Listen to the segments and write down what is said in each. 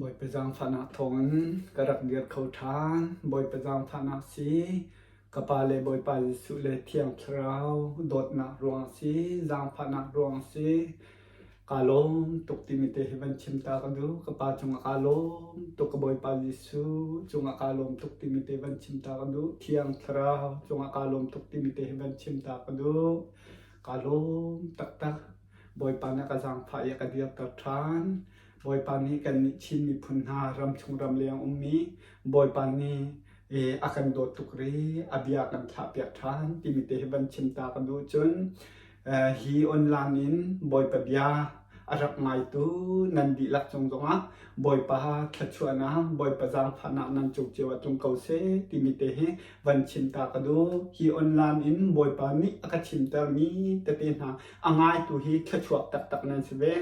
Bawipa zaangfahnak thawngin ka rak dir kho ṭhan. Bawipa zaangfahnak si. Ka Pa le Bawipa Jesuh le Thiang Thlarau dawtnak ruang si, zaangfahnak ruang si. Kaa lawm tuk timi te hi van chim ta ka duh. Ka Pa cungah kaa lawm tuk, ka Bawipa Jesuh cungah kaa lawm tuk timi te van chim ta ka duh. Thiang Thlarau cungah kaa lawm tuk timi te hi van chim ta ka duh. Kaa lawm taktak. Bawipa nih a ka zaangfah i a ka dirter ṭhan. Bawipa nih kannih Chin miphun hna ramchung ramleng ummi Bawipa nih a kan dawt tuk ri, a bia kan thlahpiak ṭhan timi te hi van chim ta ka duh. Cun hi online in Bawipa bia a rak ngaitu nan dihlak cung zongah Bawipa thluachuahnak, Bawipa zaangfahnak nan cung cio ah tlung ko seh timi te hi van chim ta ka duh. Hi online in Bawipa nih a ka chimtermi tete hna a ngaitu hi thluachuak taktak nan si ve.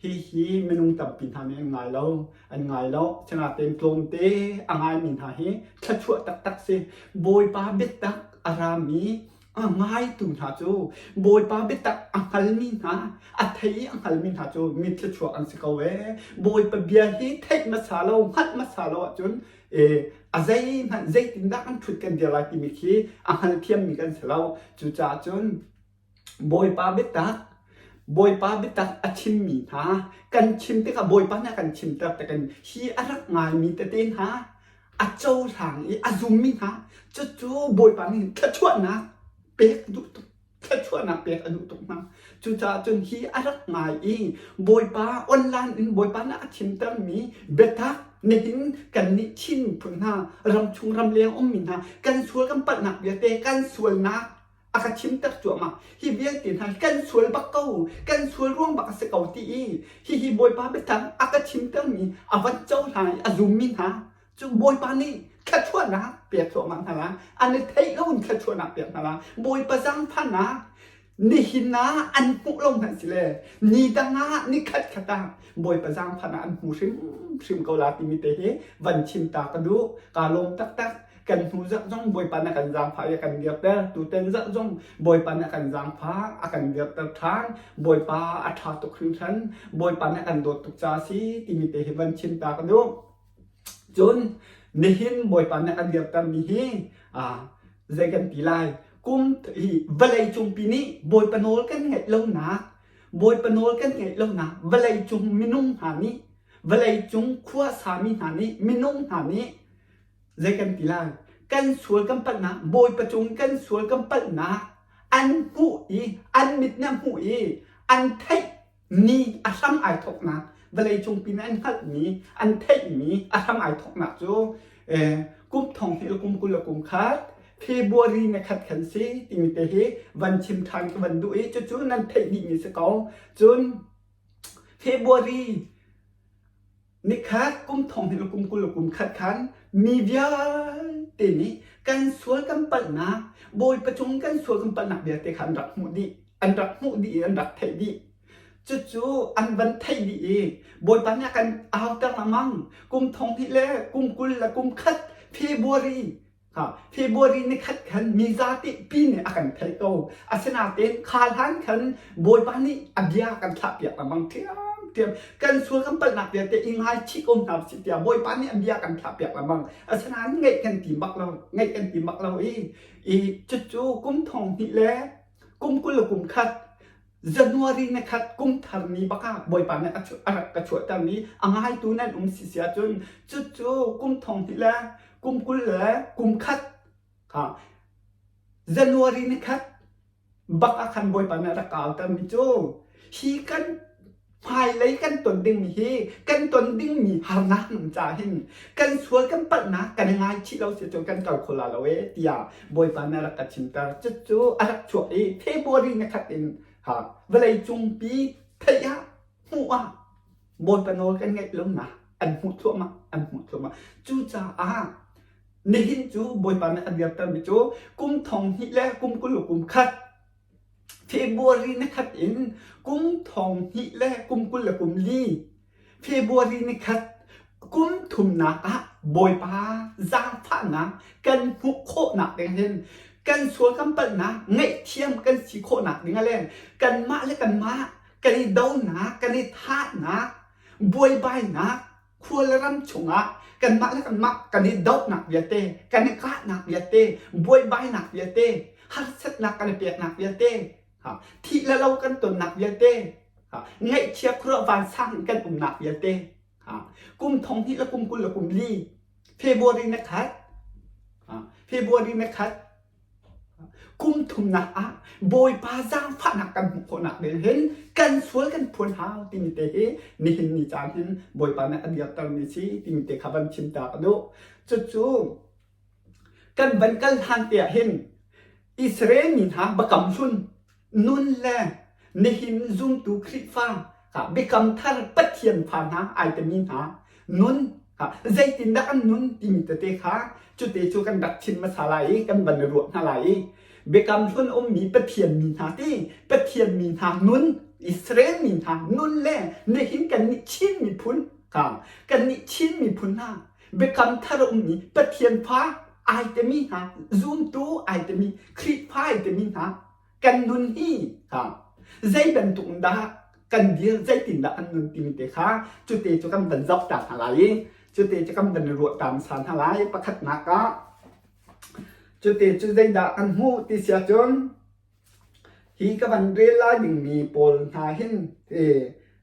Hihi minung tampi hna nih an ngai lo. An ngai lo. Sinain tlawmte a ngaimi hna hi thluachuah taktak si. Bawipa biatak a rami a ngaitu hna cu Bawipa biatak a hngalmi hna, a thei i a hngalmi hna cu mi thluachuak an si ko ee. Bawipa bia hi theih hmasa lo, hngalh hmasa lo ahcun a zeihmanh zeitindah kan ṭhut kan dir lai timi khi a hngalthiammi kan si lo. Cucaah cun Bawipa biatak, Bawipa biatak a chimmi hna kan chim tikah Bawipa nih a kan chimter tikin hi a rak ngaimi tete hna a cohlang i a zummi hna cucu Bawipa nih thluachuahnak pek a duh tuk thluachuahnak pek a duh tuk hna. Cucaah cun hi a rak ngai i Bawipa online in Bawipa nih a chimtermi biatak nihin kannih Chin miphun hna ramchung ramleng ummi hna kan sual kan palhnak vialte kan sualnak a ka chimter cuahmah. Hi vialte hna hi kan sual bak ko, kan sual ruang bak a si ko ti i hihi Bawipa biatak a ka chimtermi a van cohlang i a zummi hna cu Bawipa nih thluachuahnak pek thluahmah hna la, an i theih lo in thluachuahnak pek hna la, Bawipa zaangfahnak nihin ah an hmuh lo hmanh si le ni dang ah ni khat khat ah Bawipa zaangfahnak an hmu hrimhrim ko la timi te hi van chim ta ka duh. Kaa lawm taktak. Kan hnu zarh zong Bawipa na kan zaangfah i a kan dirter. Tutan zarh zong Bawipa nih a kan zaangfah, a kan dirter ṭhan. Bawipa a ṭha tuk hringhran. Bawipa nih a kan dawt tuk caah a si timi te hi van chim ta ka duh. Cun nihin Bawipa nih a kan dirtermi hi zei kan ti lai? Kum hi vawlei cungpi nih Bawipa nawl kan ngaih lonak, Bawipa nawl kan ngaih lonak vawlei cung minung hna nih, vawlei cung khua sami hna nih, minung hna nih zei kan ti lai? Kan sual kan palhnak, Bawipa cung kan sual kan palhnak an hmuh i an mit nih a hmuh i an theih ni a hram ai thawknak vawleicung pin an hngalhmi an theihmi a hram ai thawknak cu kum thong hnih le kum 20 le kum khat February ni khat khan si timi te hi van chim ṭhan ka van duh i cucu nan theih dihmi si ko. Cun February Nikhat kum thong hnih le kum 20 le kum khat khan mi vialte nih kan sual kan palhnak Bawipa cung kan sual kan palhnak vialte kha an rak hmuh dih. An rak hmuh dih i an rak theih dih. Cucu an van theih dih i Bawipa nih a kan auter lengmang. Kum thong hnih le kum 20 le kum khat February February ni khat khan mi zate pi nih a kan theih ko. Asinain kha hlan khan Bawipa nih a bia kan thlahpiak lengmang ṭhiamṭhiam. Kan sual kan palhnak vialte i ngaichih ko hna usih tiah Bawipa nih a bia kan thlahpiak lengmang. Asinain ngaih kan tim bak lo, ngaih kan tim bak lo i i cucu kum thong hnih le kum 20 le kum khat January ni khat kum thar ni bak ah Bawipa nih a rak ka chuahtermi a ngaitu nan um si si ahcun cucu kum thong hnih le kum 20 le kum khat kha January ni khat bak ah khan Bawipa nih a rak ka autermi cu hi kan hmailei kan ton dingmi hi kan ton dingmi harnak nan caah hin kan sual kan palhnak kan i ngaichih lo si cun kan kal kho la lo ee tiah Bawipa nih a rak ka chimter. Cucu a rak chuak i February ni khat in ha vawlei cungpi theih ah hmuh ah Bawipa nawl kan ngaih lonak an hmuh thluahmah an hmuh thluahmah. Cucaah nihin cu Bawipa nih a dirtermi cu kum thong hnih le kum 20 le kum khat February ni khat in kum thong hnih le kum 20 le kum li February ni khat kum thumnak ah Bawipa zaangfahnak kan hmuh khawhnak ding hin kan sual kan palhnak ngaihthiam kan si khawhnak ding ah le kanmah le kanmah kan i donak kan i thahnak buaibainak. Khua le ram chungah kanmah le kanmah kan i dohnak vialte, kan i kahnak vialte, buaibainak vialte, harsatnak kan i peknak vialte, thih le lo kan tonnak vialte, ngaihchia khuaruah vansang in kan umnak vialte, kum thong hnih le kum 20 le kum li, February na khat, February na khat, Kum thumnak ah Bawipa zaangfahnak kan hmuh khawhnak ding hin kan sual kan phuan hau timi te hi nihin ni caan hin Bawipa nih a dirtermi si timi te kha van chim ta ka duh. Cucu kan van kal hlan te ah hin Israel mi hna biakam hlun nun le nihin zumtu Khrihfa biakam thar Pathian fa hna ai timi hna nun zeitindah an nun timi tete kha cute cu kan rak chim hmasa lai i kan van i ruah hna lai i biakam hlun ummi Pathian mi hna ti Pathian mi hna nun Israel mi hna nun le nihin kannih Chin miphun kannih Chin miphun hna biakam thar ummi Pathian fa ai timi hna zumtu ai timi Khrihfa ai timi hna kan nun hi zei bantuk in dah kan dir zeitindah an nun timi te kha cute cu kan van zoh ta hna lai i cute cu kan van ruah ta hmasa hna lai. Pakhatnak ah cute cu zeidah kan hmuh ti si ahcun hi ka van rel lai dingmi pawl hna hin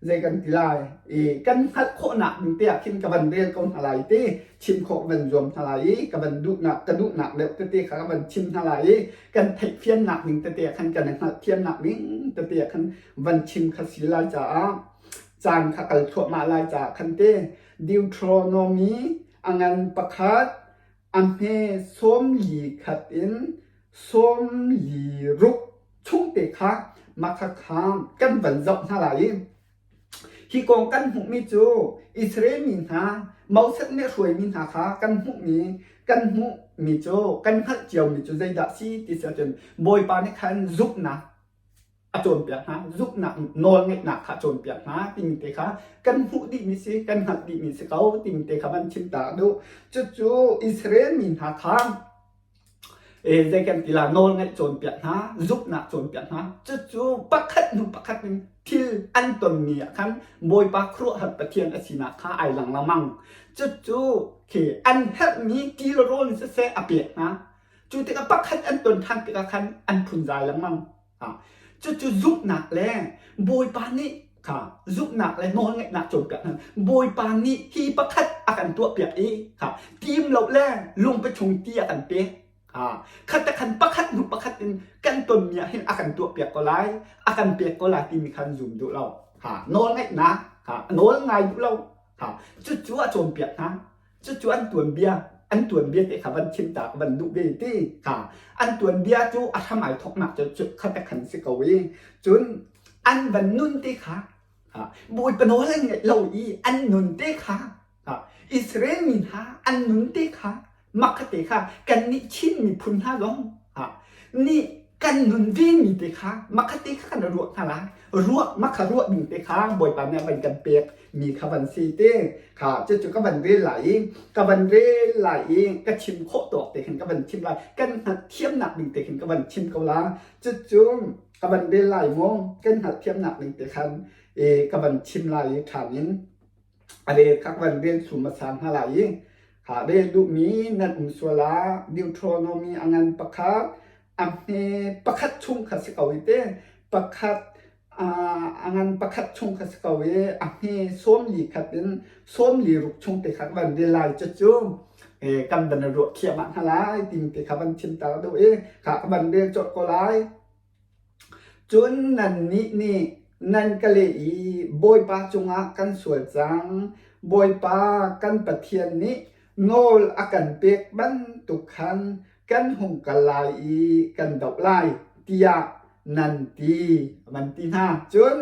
zei kan ti lai i kan hngalh khawhnak ding te ah khin ka van rel ko hna lai ti chim khawh ka van zuam hna lai i ka van duhnak ka duhnak deuh tete kha ka van chim hna lai i kan theihfiannak ding tete ah khan kan i hngalhthiamnak ding tete ah khan van chim kha si lai caah caan kha kal thluahmah lai caah khan te Deuteronomy a ngan pakhat a hme 41 in 46 chung te kha makhakha kan van zoh hna lai i hi kong kan hmuhmi cu Israel mi hna Moses nih hruaimi hna kha kan hmuhmi kan hmuhmi cu kan hngalh ciomi cu zeidah si ti si ahcun Bawipa nih khan zumhnak a cawnpiak hna, zumhnak nawlngeihnak kha a cawnpiak hna timi te kha kan hmuh dihmi si, kan hngalh dihmi si ko timi te kha van chim ta duh. Cucu Israel mi hna kha zei kan ti la nawlngaih cawnpiak hna, zumhnak cawnpiak hna. Cucu pakhat hnu pakhat in thil an tonmi ah khan Bawipa khuaruahhar Pathian a sinak kha ai lang lengmang. Cucu khi an herhmi ti le rawl in siseh a pek hna. Cu tikah pakhat an ton ṭhan tikah khan an phunzai lengmang. Cucu zumhnak le Bawipa nih kha zumhnak le nawlngaihnak cawnpiak hna. Bawipa nih hi pakhat a kan tuahpiak i kha tim lo le lungpi chung ti a kan pek. Khat te khan pakhat hnu pakhat in kan tonmi ah hin a kan tuahpiak ko lai, a kan pek ko lai timi khan zum duh lo. Nawlngaihnak kha nawl ngai duh lo. Cucu a cawnpiak hna. Cucu an tuanbia an tuanbia te kha van chim ta ka van duh ve ti kha an tuanbia cu a hram ai thoknak cu kha te khan si ko i cun an van nun te kha Bawipa nawl an ngaih lo i an nun te kha Israel mi hna an nun te kha Makhate kha kannih Chin miphun hna zong nih kan nun vemi te kha makhate kha kan ruah hna lai. Ruah makha ruah ding te kha Bawipa nih a van kan pek mi kha van si te kha cucu ka van rel lai i ka van rel lai i ka chim khawh tawk te khin ka van chim lai. Kan hngalhthiamnak ding te khin ka van chim ko la. Cucu ka van rel lai mu kan hngalhthiamnak ding te khan ka van chim lai i ṭhan in A rel kha ka van rel thlu hmasa hna lai i kha rel duhmi nan um sual ah Deuteronomy a ngan pakhat a hme pakhat chung kha si ko i te pakhat a ngan pakhat chung kha si ko i a hme 40 khat in 46 chung te kha ka van rel lai cucu kan van ruah thiam ah hna lai timi te kha van chim ta duh i kha ka van rel colh ko lai. Cun nannih nih nan ka leh i Bawipa cungah kan sual cang, Bawipa kan Pathian nih nawl a kan pek bantuk khan kan hung kal lai i kan doh lai, tiah nan ti, van ti hna. Cun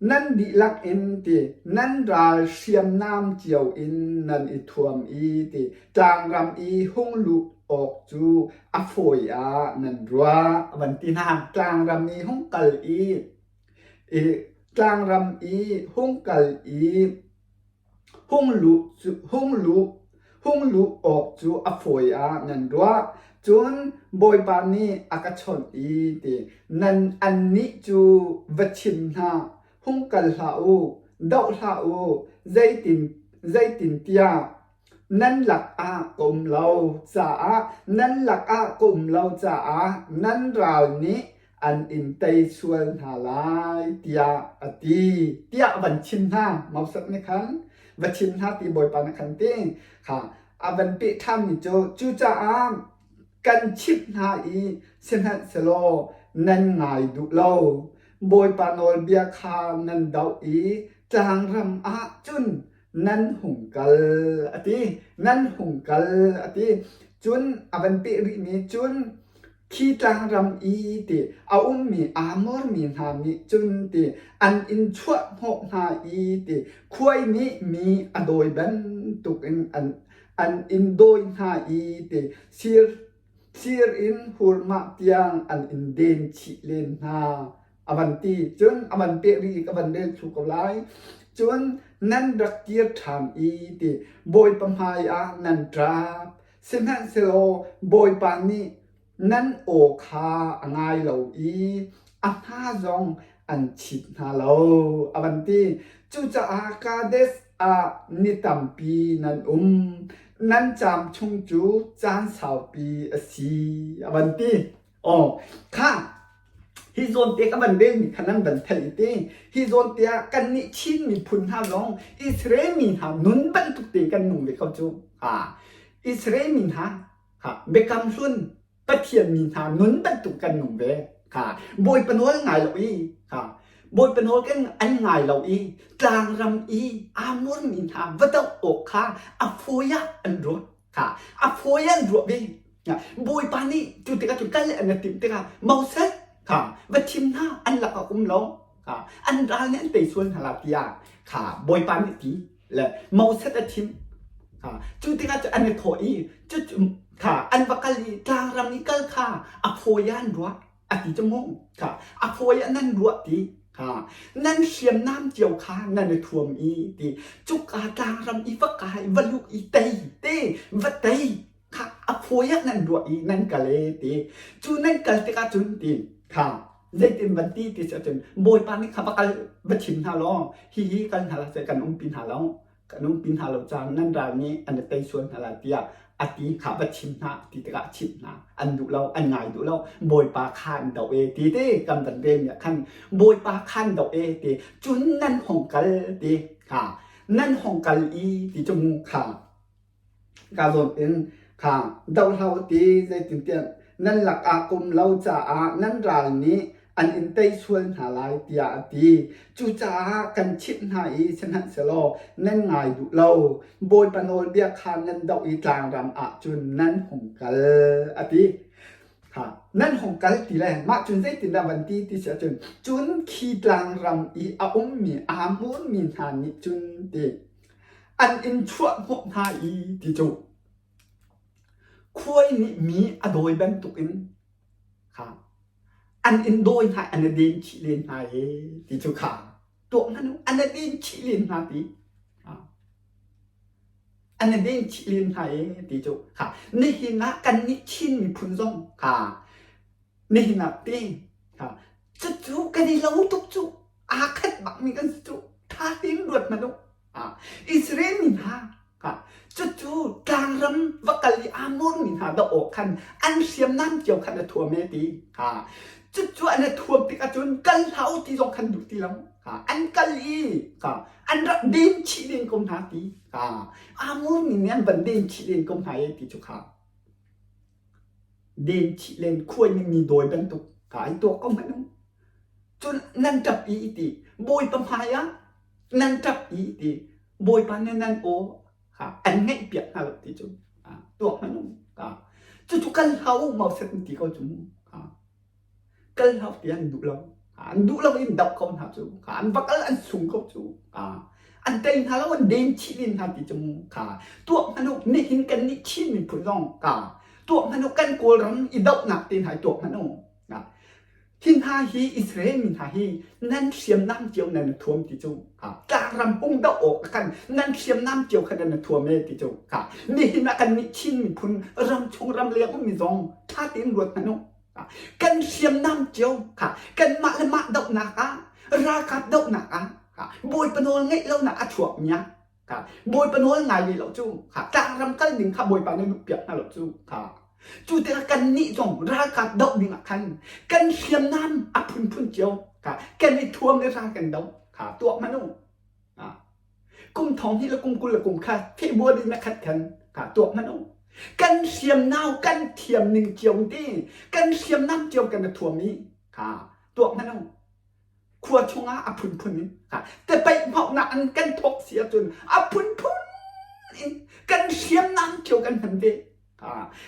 Nan dihlak in ti nan ral hriamnam cio in nan i thuam i ti tlangram i hung luh awk cu a fawi ah nan ruah van ti hna. Tlangram i hung kal i, i tlangram i hung kal i Hung luh awk cu a fawi ah nan ruah. Cun Bawipa nih a ka chawnh i ti nan annih cu va chim hna, hung kal hlah u, doh hlah u, Zeitintiah nan lakah ka um lo caah nan lakah ka um lo caah nan ral nih an in tei sual hna lai tiah a ti tiah a van chim hna. Moses nih khan va chim hna ti Bawipa nih khan ti kha a van peh ṭhanmi cu cucaah kan chimh hna i sihmanhsehlaw nan ngai duh lo. Bawipa nawlbia kha nan doh i tlangram ah cun nan hung kal a ti. Nan hung kal a ti. Cun a van peh rihmi cun khi tlangram i ti a ummi Amor mi hna nih cun ti an in chuah hnawh hna i ti khuai nih mi a dawi bantukin an an in dawi hna i ti sir sir in hurmah tiang an in den chih len hna a van ti. Cun a van peh rih i ka van rel thlu ko lai. Cun nan rak kir ṭhan i ti Bawipa hmai ah nan ṭap. Sihmanhsehlaw Bawipa nih nan aw kha a ngai lo i a hna zong an chit hna lo a van ti. Cucaah Kadesh ah ni tampi nan um. Nan caam chung cu caan saupi a si a van ti. Aw kha hi zawn te ka van relmi kha nan van theih i ti hi zawn te ah kannih Chin miphun hna zong Israel mi hna nun bantuk tein kan nung ve ko cu. Ha Israel mi hna ha biakam hlun Pathian mi hna nun bantuk kan nung ve. Ha Bawipa nawl ngai lo i ha Bawipa nawl kan an ngai lo i tlangram i Amor mi hna va doh awk kha a fawi ah an ruah. Kha a fawi an ruah ve. Bawipa nih cu tikah cu kal an timh tikah Moses kha va thim hna an lakah um lo kha an ral nih an tei sual hna la tiah kha Bawipa nih ti le Moses a thim kha cu tikah cu an i thawh i cu kha an va kal i tlangram i kal kha a fawi an ruah a ti cu mu kha a fawi ah nan ruah ti kha nan hriamnam cio kha nan i thuam i ti cuka tlangram i va kai va luh i tei te va tei kha a fawi ah nan ruah i nan kal e ti cu nan kal tikah cun ti kha zeitin van ti ti si ahcun bawipa nih kha va kal va chim hna law hihi kal hna la kan umpi hna lo kan umpi hna lo caan nan ral nih an i tei sual hna lai tiah a ti kha va chim hna ti tikah a chimh hna an duh lo an ngai duh lo bawipa kha an doh e ti te kan van rel mi ah khan bawipa kha an doh e ti cun nan hong kal ti kha nan hong kal i ti cu mu kha Ka zawn in kha doh hlah u ti zeitintiah nan lakah kum lo caah nan ral nih an in tei sual hna lai tiah a ti. Cucaah kan chimh hna i sihmanhsehlaw nan ngai duh lo. Bawipa nawlbia kha nan doh i tlangram ah cun nan hung kal a ti. Ha, nan hung kal ti le mah cun zeitindah van ti ti si ahcun cun khi tlangram i a ummi aa hmunmi hna nih cun ti An in chuahhnawh hna i ti cu khuai nih mi a dawi bantukin kha an in dawi hna an i den chih len hna i ti cu kha tuah hmanh u an i den chih len hna ti an i den chih len hna i ti cu kha nihin ah kannih Chin miphun zong kha nihin ah ti kha cucu kan i lo tuk cu aa khat bakmi kan si cu ṭha tein ruat hmanh u. Israel mi hna cucu tlangram va kal i aa murmi hna doh awk khan an hriamnam cio khan a thuam e ti. Cucu an i thuam tik ahcun kal hlah u ti zong khan duh ti lo. An kal i an rak den chih len ko hna ti. Aa murmi nih an van den chih len ko hna e ti cu kha. Den chih len khuai mi dawi bantuk ka ai tuak ko hmanh u. Cun nan ṭap i ti Bawipa hmaiah nan ṭap i ti Bawipa nih nan aw kha an ngaihpiak hna lo ti cu tuak hmanh u. Cucu kal hlah u Moses an ti ko cu mu. Kal hlah ti an duh lo. An duh lo in doh ko hna cu. An va kal an sung ko cu. An tei hna lo an den chih len hna ti cu mu. Tuak hmanh u nihin kan nih Chin miphun zong tuak hmanh u kan Kawlram i dohnak te hna i tuak hmanh u. Hi hna hi Israel mi hna hi nan hriamnam cio nan i thuam ti cu tlangram hung doh awk ah khan nan hriamnam cio kha nan i thuam e ti cu nihin ah kannih Chin miphun ramchung ramleng ummi zong ṭha tein ruat hmanh u. Kan hriamnam cio kha kanmah le mah dohnak ah ralkap dohnak ah Bawipa nawl ngeih lonak a chuakmi ah. Kha Bawipa nawl ngai ve lo cu. Kha tlangram kal ding kha Bawipa nih duh piak hna lo cu. Kha cu tikah kannih zong ralkap doh ding ah khan kan hriamnam a phunphun cio kha kan i thuam le ral kan do kha tuah hmanh u. Kum thong hnih le kum 20 le kum kha February na khat khan kha tuah hmanh u. Kan hriamnau kan thiam ning cio te kan hriamnam cio kan i thuam i kha tuah hmanh u. Khua chungah a phunphun in kha tepaih hmauhnak in kan thawk si ahcun a phunphun in kan hriamnam cio kan hman ve.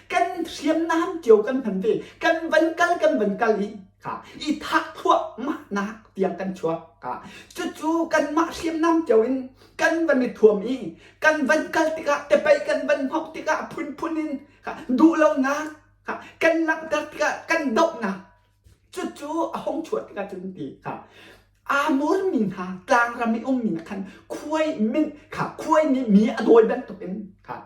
Kan hriamnam cio kan hman ve. Kan van kal kan van kal i kha i thah thluahmah nak tiang kan chuak. Kha cucu kanmah hriamnam cio in kan van i thuam i kan van kal tikah tepaih kan van hmauh tikah phunphun in kha duhlonak kha kan langhter tikah kan dohnak cucu a hung chuah tikah cun ti kha Amor mi hna tlangram i ummi khan khuai min kha khuai nih mi a dawi bantukin kha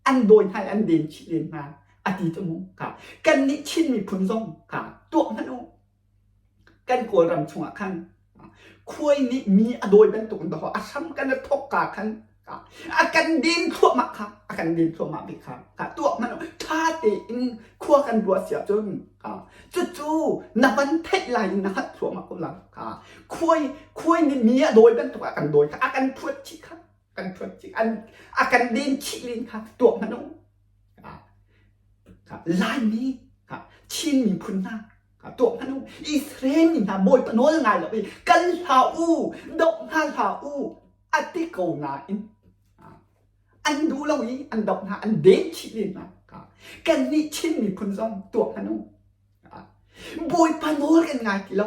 an dawi hna i an den chih len hna a ti cu mu kha kannih Chin miphun zong kha tuah hmanh u kan Kawlram chungah khan khuai nih mi a dawi bantuk in dawh a hram kan a thawk ka khan a kan den thluahmah kha a kan den thluahmah bik kha kha tuah hmanh u ṭha tein khua kan ruah si ahcun kha cucu na van theih lai in na hngalh thluahmah ko lai kha khuai khuai nih mi a dawi bantuk ah kan dawi kha a kan phuat chih kha kan thuat chih an a kan den chih len kha tuak hmanh u Laimi Chin miphun hna tuak hmanh u Israel mi hna Bawipa nawl ngai lo i kal hlah u doh hna hlah u a ti ko nain an duh lo i an doh hna an den chih len hna kannih Chin miphun zong tuak hmanh u Bawipa nawl kan ngai ti lo.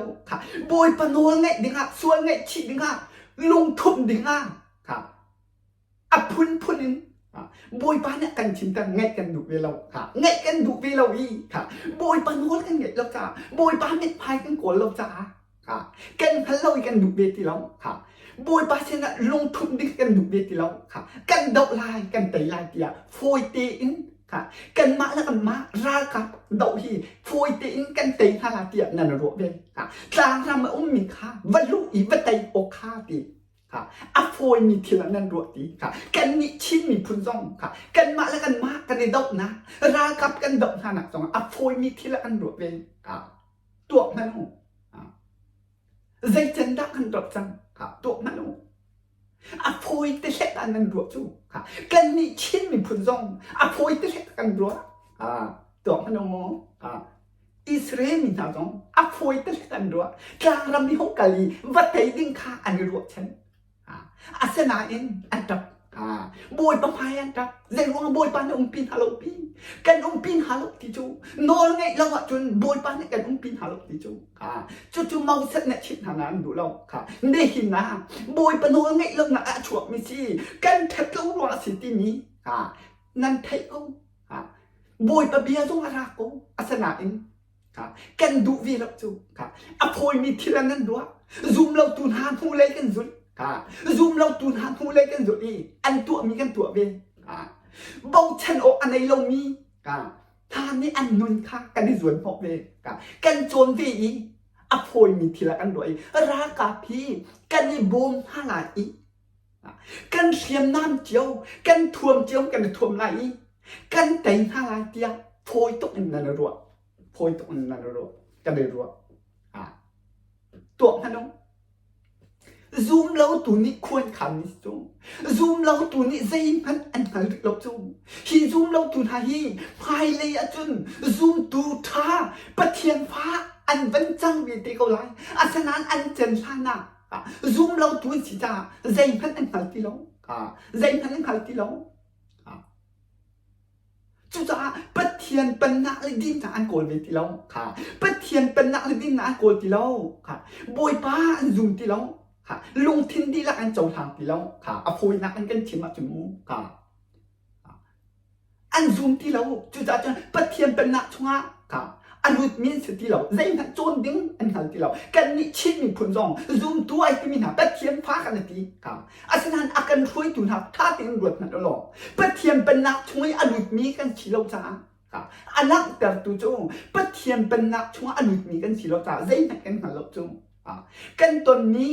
Bawipa nawl ngaih dingah, sual ngaihchih dingah, lungthumh dingah a phunphun in Bawipa nih kan chimter ngaih kan duh ve lo. Ngaih kan duh ve lo i Bawipa nawl kan ngaih lo caah Bawipa mithmai kan kawl lo caah kan hngal lo i kan duh ve ti lo. Bawipa sinah lungthumh ding kan duh ve ti lo. Kan doh lai, kan tei lai tiah fawi tein kanmah le kanmah ralkap doh hi fawi tein kan tei hna la tiah nan ruah ve. Tlangram a ummi kha va luh i va tei awk kha ti a fawimi thil ah nan ruah ti. Kannih Chin miphun zong kanmah le kanmah kan i dohnak ralkap kan doh hna nak zong a fawimi thil ah kan ruah ve. Tuak hmanh u. Zei can dah kan rat cang? Tuah hmanh u. A fawi te hlek ah nan ruah cu. Kannih Chin miphun zong a fawi te hlek kan ruah. Tuah hmanh u mu. Israel mi hna zong a fawi te hlek an ruah. Tlangram i hung kal i va tei ding kha an i ruahchan. Asinain an ṭap. Bawipa hmai an ṭap. Zeiruang Bawipa nih umpi hna lo pi? Kan umpi hna lo ti cu nawl ngeih lo ahcun Bawipa nih kan umpi hna lo ti cu. Cucu Moses nih chimh hna nain an duh lo. Nihin ah Bawipa nawl ngeih lonak ah a chuakmi si kan ṭhat lo ruangah a si timi nan theih ko. Bawipa bia zong a ra ko. Asinain Kan duh ve lo cu. A phawimi thil ah nan ruah. Zum lotu hna hnulei kan zulh. Zum lotu hna hnulei kan zulh i an tuahmi kan tuah ve. Bochan awk a nei lomi hna nih an nun kha kan i zuan hnawh ve. Kan cawn ve i a phawimi thil ah kan ruah i ralkap hi kan i bawm hna lai i kan hriamnam cio, kan thuam cio kan i thuam lai i kan tei hna lai tiah fawi tuk in nan i ruah. Fawi tuk in nan i ruah. Kan i ruah. Tuah hmanh u. Zum lotu nih khuan khan ni cu. Zum lotu nih zeihmanh an hngal rih lo cu. Hi zum lotu hna hi hmailei ahcun zumtu ṭha Pathian fa an van cang ve te ko lai. Asinain an cen hlan ah zum lotu an si caah zeihmanh an hngal ti lo. Zeihmanh an hngal ti lo. Cucaah Pathian pennak le dinnak an kawl ve ti lo. Kha Pathian pennak le dinnak an kawl ti lo. Kha Bawipa an zum ti lo. Kha lungthin dihlak an cohlang ti lo. Kha a fawinak an kan chim ahcun mu. Kha an zum ti lo. Cucaah cun Pathian pennak chungah kha a lutmi an si ti lo. Zeihmanh cawn ding an hngal ti lo. Kannih Chin miphun zong zumtu ai timi hna Pathian fa kan ti. Kha Asinain a kan hruaitu hna ṭha tein ruat hmanh u law Pathian Pennak chung i a lutmi kan si lo caah a langhtertu cu Pathian Pennak chungah a lutmi kan si lo caah zeihmanh kan hngal lo cu. Kan tonmi.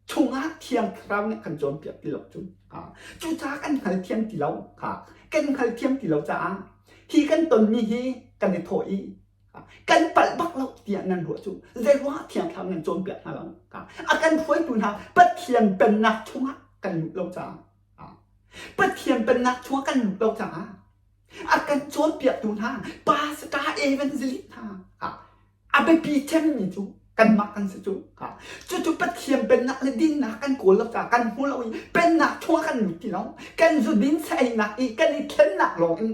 Chungah Thiang Thlarau nih kan cawnpiak ti lo cu. Cucaah kan hngalthiam ti lo. Kan hngalthiam ti lo caah hi kan tonmi hi kan i thawh i kan palh bak lo tiah nan ruah cu zeiruangah Thiang Thlarau nan cawnpiak hna lo? A kan hruaitu hna Pathian pennak chungah kan luh lo caah Pathian pennak chungah kan luh lo caah a kan cawnpiaktu hna pastor evangelist hna a biapi cemmi cu kanmah kan si cu. Cucu Pathian pennak le dinnak kan kawl lo caah kan hmu lo i pennak chungah kan lut ti lo. Kan zudin saeinak i kan i thlennak lawng in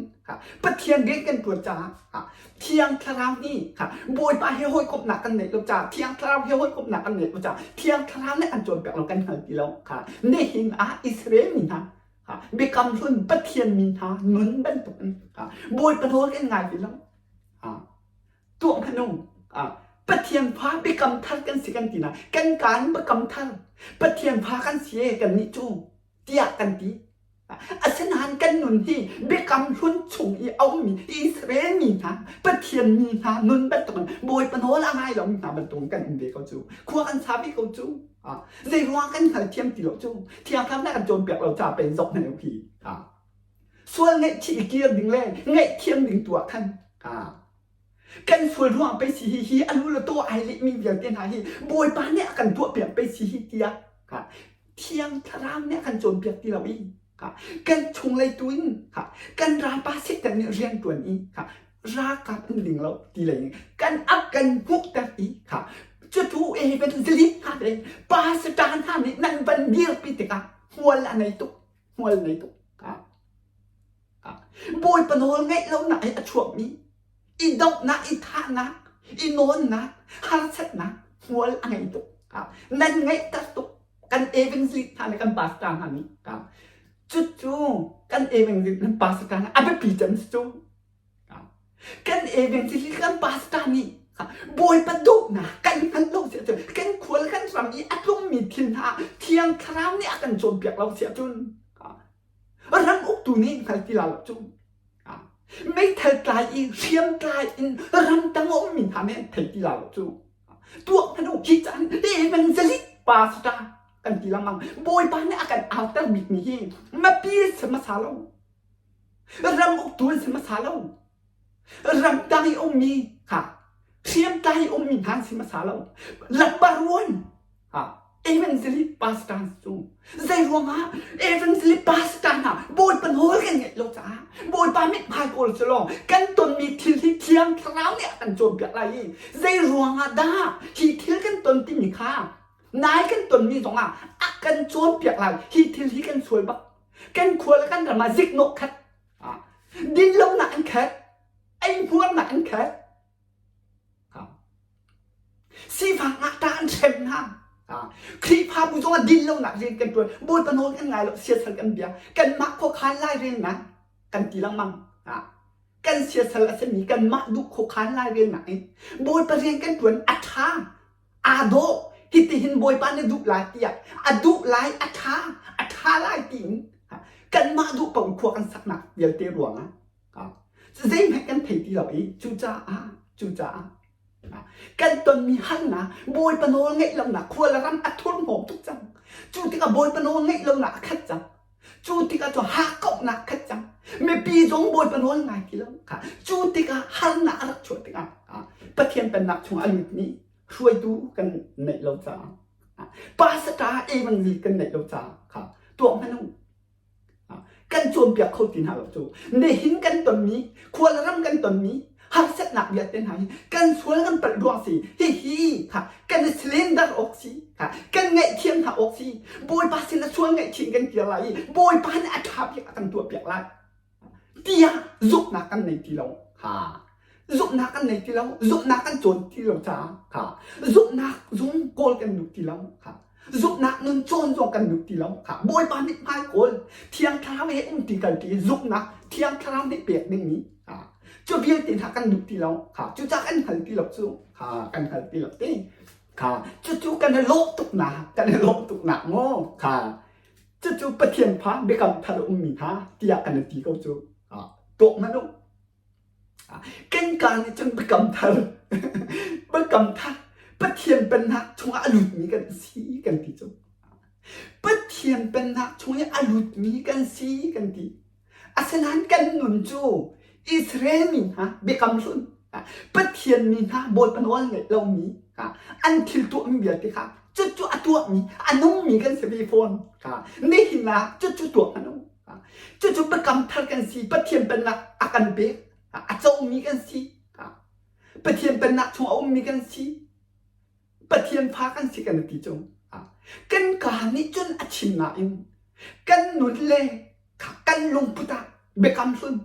Pathian rian kan ṭuan caah Thiang Thlarau nih Bawipa he hawikomhnak kan neih lo caah Thiang Thlarau he hawikomhnak kan neih lo caah Thiang Thlarau nih an cawnpiak lo kan hngal ti lo. Nihin ah Israel mi hna Biakam Hlun Pathian mi hna nun bantukin Bawipa nawl kan ngai ti lo. Tuah hmanh u. Pathian fa biakam thar kan si kan ti na kan kaan biakam thar Pathian fa kan si e kan nih cu tiah kan ti. Asinain kan nun hi biakam hlun chung i a ummi Israel mi hna Pathian mi hna nun bantukin Bawipa nawl a ngai lomi hna bantukin kan um ve ko cu. Khua kan sa ve ko cu. Zeiruang kan hngalthiam ti lo cu. Thiang Thlarau nih a kan cawnpiak lo caah pei zoh hmanh u hi. Sual ngaihchih i kir ding le ngaihthiam ding tu ah khan kan sual ruang pei si hi hi a lu le taw ai lehmi vialte hna hi Bawipa nih a kan tuahpiak pei si hi tiah Thiang Thlarau nih a kan cawnpiak ti lo i kan chunglei tu in kan ralpa Satan nih rian ṭuan i ralkap an ding lo ti lei in kan a kan hmuhter i cucu evangelist hna le pastor hna nih nan van dirpi tikah hmual a nei tuk hmual nei tuk. Bawipa nawl ngaih lonak i a chuakmi i dohnak, i thahnak, i nawnnak, harsatnak hmual a ngei tuk. Nan ngeihter tuk kan evangelist hna le kan pastor hna nih. Cucu kan evangelist kan pastor hna a biapi cem si cu. Kan evangelist kan pastor nih Bawipa duhnak kan hngalh lo si ahcun kan khual kan ram i a tlungmi thil hna Thiang Thlarau nih a kan cawnpiak lo si ahcun Ram uktu nih hngal ti la lo cu. Meithal tlai i hriam tlai in ramtang a ummi hna nih an thei ti la lo cu. Tuah hmanh u khi caan evangelist pastor kan ti lengmang. Bawipa nih a kan auter bikmi hi mipi si hmasa lo. Ram uktu an si hmasa lo. Ramtang i ummi kha hriamtlai i ummi hna an si hmasa lo. Lambaruan Evangelist pastor cu zei ruangah evangelist pastor hna Bawipa nawl kan ngaih lo caah Bawipa mithmai kawl cu law kan tonmi thil hi Thiang Thlarau nih a kan cawnpiak lai i zei ruangah dah hi thil kan ton timi kha nai kan tonmi zongah a kan cawnpiak lai hi thil hi kan sual bak kan khua le kan ram ah ziknawh khat dinlonak an khat eihmuarnak an khat Sifak ngakṭah an hrem hna. Khrihfabu zong ah din lonak rian kan ṭuan. Bawipa nawl kan ngai lo, siasal kan bia. Kanmah khuakhan lairelnak kan ti lengmang. Kan siasal a simi kanmah duh khuakhan lairelnak in Bawipa rian kan ṭuan a ṭha, aa dawh. Hitihin Bawipa na duh lai tiah a duh lai, a ṭha, a ṭha lai tiin kanmah duh paoh in khua kan saknak vialte ruangah Zeihmanh kan thei ti lo i cucaah cucaah kan tonmi harnak Bawipa nawl ngeih lonak khua le ram a thurhnawm tuk cang. Cu tikah Bawipa nawl ngeih lonak a khat cang. Cu tikah cu hakkauhnak khat cang. Mipi zong Bawipa nawl ngai ti lo. Cu tikah harnak a rak chuah tikah Pathian pennak chungah a lutmi hruaitu kan neih lo caah pastor evangelist kan neih lo caah kha tuah hmanh u. Kan cawnpiak kho ti hna lo cu. Nihin kan tonmi, khualram kan tonmi harsatnak vialte hna hi kan sual kan palh ruang si. Hihi kha kan i cylinder awk si. Kha kan ngaihthiam hna awk si. Bawipa sin a sual ngaihthiam kan kir lai i Bawipa nih a ṭha bik a kan tuahpiak lai. Tiah zumhnak kan nei ti lo. Ha. Zumhnak kan nei ti lo. Zumhnak kan cawn ti lo caah kha zumhnak zung kawl kan duh ti lo. Kha zumhnak nun cawn zong kan duh ti lo. Kha Bawipa mithmai kawl Thiang Thlarau he um ti kal ti zumhnak Thiang Thlarau nih pek dingmi ha cu vialte hna kan duh ti lo. Kha cucaah kan hngal ti lo cu. Kha kan hngal ti lo ti. Kha cucu kan i lawh tuknak kan i lawh tuknak maw kha Cucu Pathian fa biakam thar a ummi hna tiah kan ti ko cu. Tuak hmanh u. Kan kaa nih cun biakam thar biakam thar Pathian pennak chungah a lutmi kan si kan ti cu. Pathian pennak chung i a lutmi kan si kan ti. Asinain kan nun cu Israel mi hna biakam hlun Pathian mi hna Bawipa nawl ngaih lomi an thil tuahmi vialte kha cucu a tuahmi a nungmi kan si ve fawn. Nihin ah cucu tuah hmanh u. Cucu biakam thar kan si Pathian pennak a kan pek a comi kan si. Pathian pennak chung a ummi kan si. Pathian fa kan si kan ti cu. Kan kaa nih cun a chim nain kan nun le kan lungput ah biakam hlun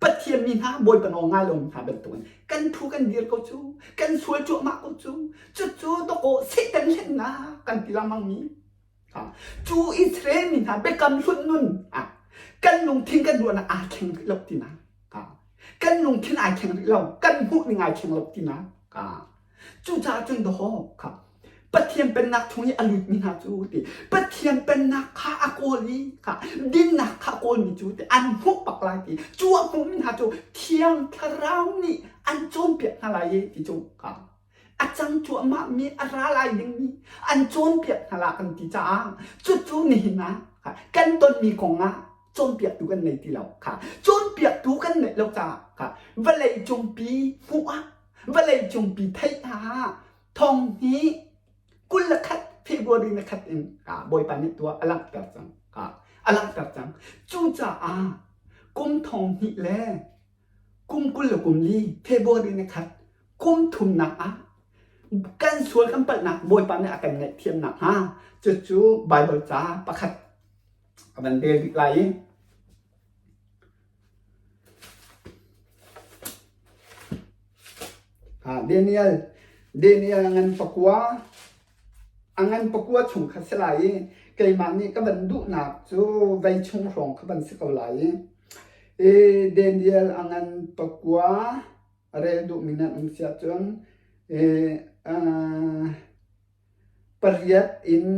Pathian mi hna Bawipa nawl ngai lomi hna bantukin kan thu kan dir ko cu kan sual cuahmah ko cu cucu dawkaw Satan hlennak kan ti lengmang mi cu Israel mi hna biakam hlun nun kan lungthin kan ruahnak aa thleng rih lo tinak kan lungthin ai thleng rih lo kan hmuh ning ai thleng lo tinak Cucaah cun dawh kha Pathian pennak chung i a lutmi hna cu ti Pathian pennak kha a kawl i kha dinnak kha a kawlmi cu ti an hmuh bak lai ti cu a hmuhmi hna cu Thiang Thlarau nih an cawnpiak hna lai i ti cu kha a cang cuahmahmi a ra lai dingmi an cawnpiak hna la kan ti caah cucu nihin ah kan tonmi kong ah cawnpiaktu kan nei ti lo kha cawnpiaktu kan neih lo caah kha vawlei cungpi hmuh ah Vawleicungpi theih ah thong hi 21 February ni khat in Bawipa nih tuah a langhter cang. A langhter cang. Cucaah kum thong hnih le kum 24 February ni khat kum thumnak ah kan sual kan palhnak Bawipa nih a kan ngaihthiamnak hnga cucu Bible ca pakhat a van rel rih lai i Daniel, Daniel a ngan pakua, a ngan pakua chung kha si lai i keimah nih ka van duhnak cu vei chung hrawng kha van si ko lai i Daniel a ngan pakua a rel duhmi nan um si ahcun pariat in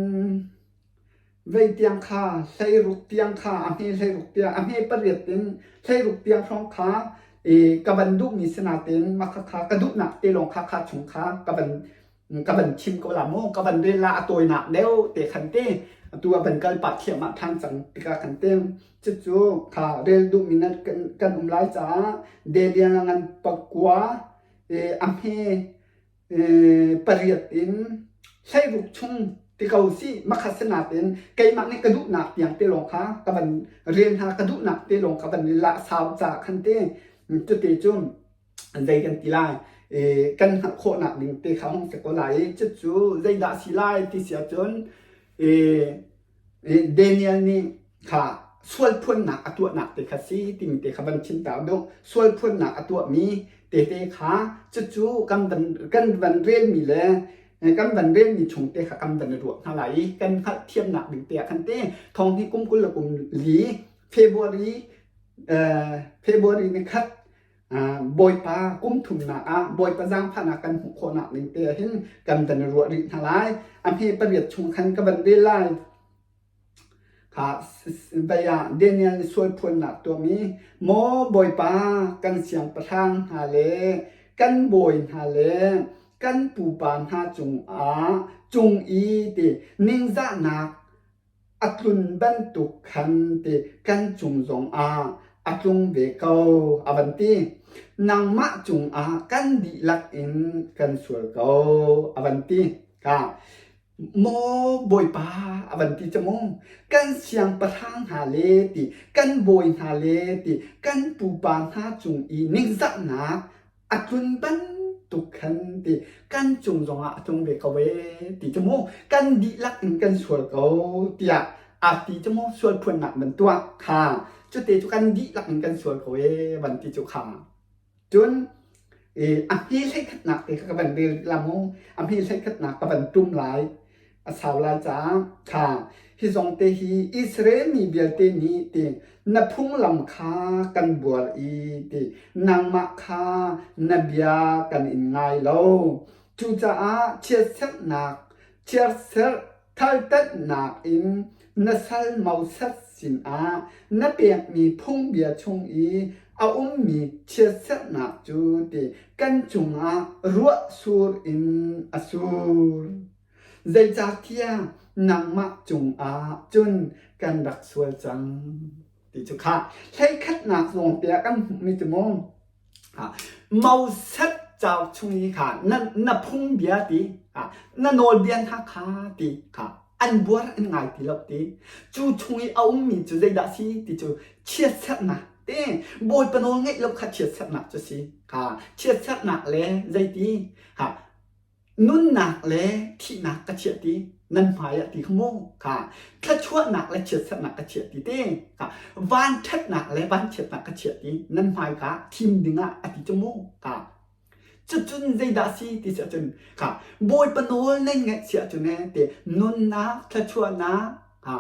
vei tiang kha 16 tiang kha a hme 16 tiang a hme pariat in 16 tiang hrawng kha i ka van duhmi si nain mah khakha ka duhnak te lawng kha kha chung kha ka van ka van chim ko la mu ka van rel la a tawinak deuh te khan te atu a van kal pah thiam ah ṭhan cang tikah khan te cucu kha rel duhmi nan kan, kan um lai caah Daniel ngan pakua a hme pariat in 16 chung ti ko sih makhat si natin keimah nih ka duhnak tiang te lawng kha ka van rel hna ka duhnak te lawng ka van la sau ca khan te cute cu zei kan ti lai kan hngalh khawhnak ding te kha hong si ko lai i cucu zeidah si lai ti si ahcun Daniel nih kha sualphuannak a tuahnak te kha si timi te kha van chim ta duh. Sualphuannak a tuahmi tete kha cucu kan van kan van relmi le kan van relmi chung te kha kan van i ruah hna lai i kan hngalhthiamnak ding te ah khan te thong hi kum 24 February February ni khat Bawipa kum thumnak ah Bawipa zaangfahnak kan hmuh khawhnak ding te ah hin kan van i ruah rih hna lai. A hme pariat chung khan ka van rel lai. Kha vei ah Daniel nih sual phuannak tuahmi Maw Bawipa kan siangpahrang hna le kan bawi hna le kan pupa hna cungah cung i ti ningzahnak A tlun bantuk khan ti kan cung zongah a tlung ve ko, a van ti. Nangmah cungah kan dihlak in kan sual ko, a van ti. Ka Maw Bawipa, a van ti cu mu, kan siangpahrang hna le ti, kan bawi hna le ti, kan pupa hna cung i ningzahnak a tlun bantuk khan ti kan cung zongah a tlung ve ko ee ti cu mu kan dihlak in kan sual ko tiah a ti cu mu sual phuannak van tuah kha cute cu kan dihlak in kan sual ko ee van ti cu kha cun a hme hleikhatnak te kha ka van rel la mu a hme hleikhatnak ka van tum lai a sau lai caah kha hi zong te hi Israel mi vialte nih ti na phunglam kha kan buar i ti nangmah kha na bia kan in ngai lo cucaah chiatserhnak chiatserh thaltatnak in na sal Moses sinah na pekmi phungbia chung i a ummi chiatserhnak cu ti kan cungah ruah sur in a sur. Zeicahtiah nangmah cungah cun kan rak sual cang ti cu kha hleikhatnak zong tiah kan hmuhmi cu mu Moses cauk chung i kha na, na phungbia ti na nawlbia hna kha ti kha an buar an ngai ti lo ti cu chung i a ummi cu zeidah si ti cu chiatserhnak te Bawipa nawl ngeih lo kha chiatserhnak cu si kha chiatserhnak le zeiti ha Nunnak le thihnak ka chiah ti nan hmai ah ti kha mu kha thluachuahnak le chiatserhnak ka chiah ti te kha vanṭhatnak le vanchiatnak ka chiah ti nan hmai kha thim dingah a ti cu mu kha cucun zeidah si ti si ahcun kha Bawipa nawl nan ngaih si ahcun ee ti nunnak thluachuahnak kha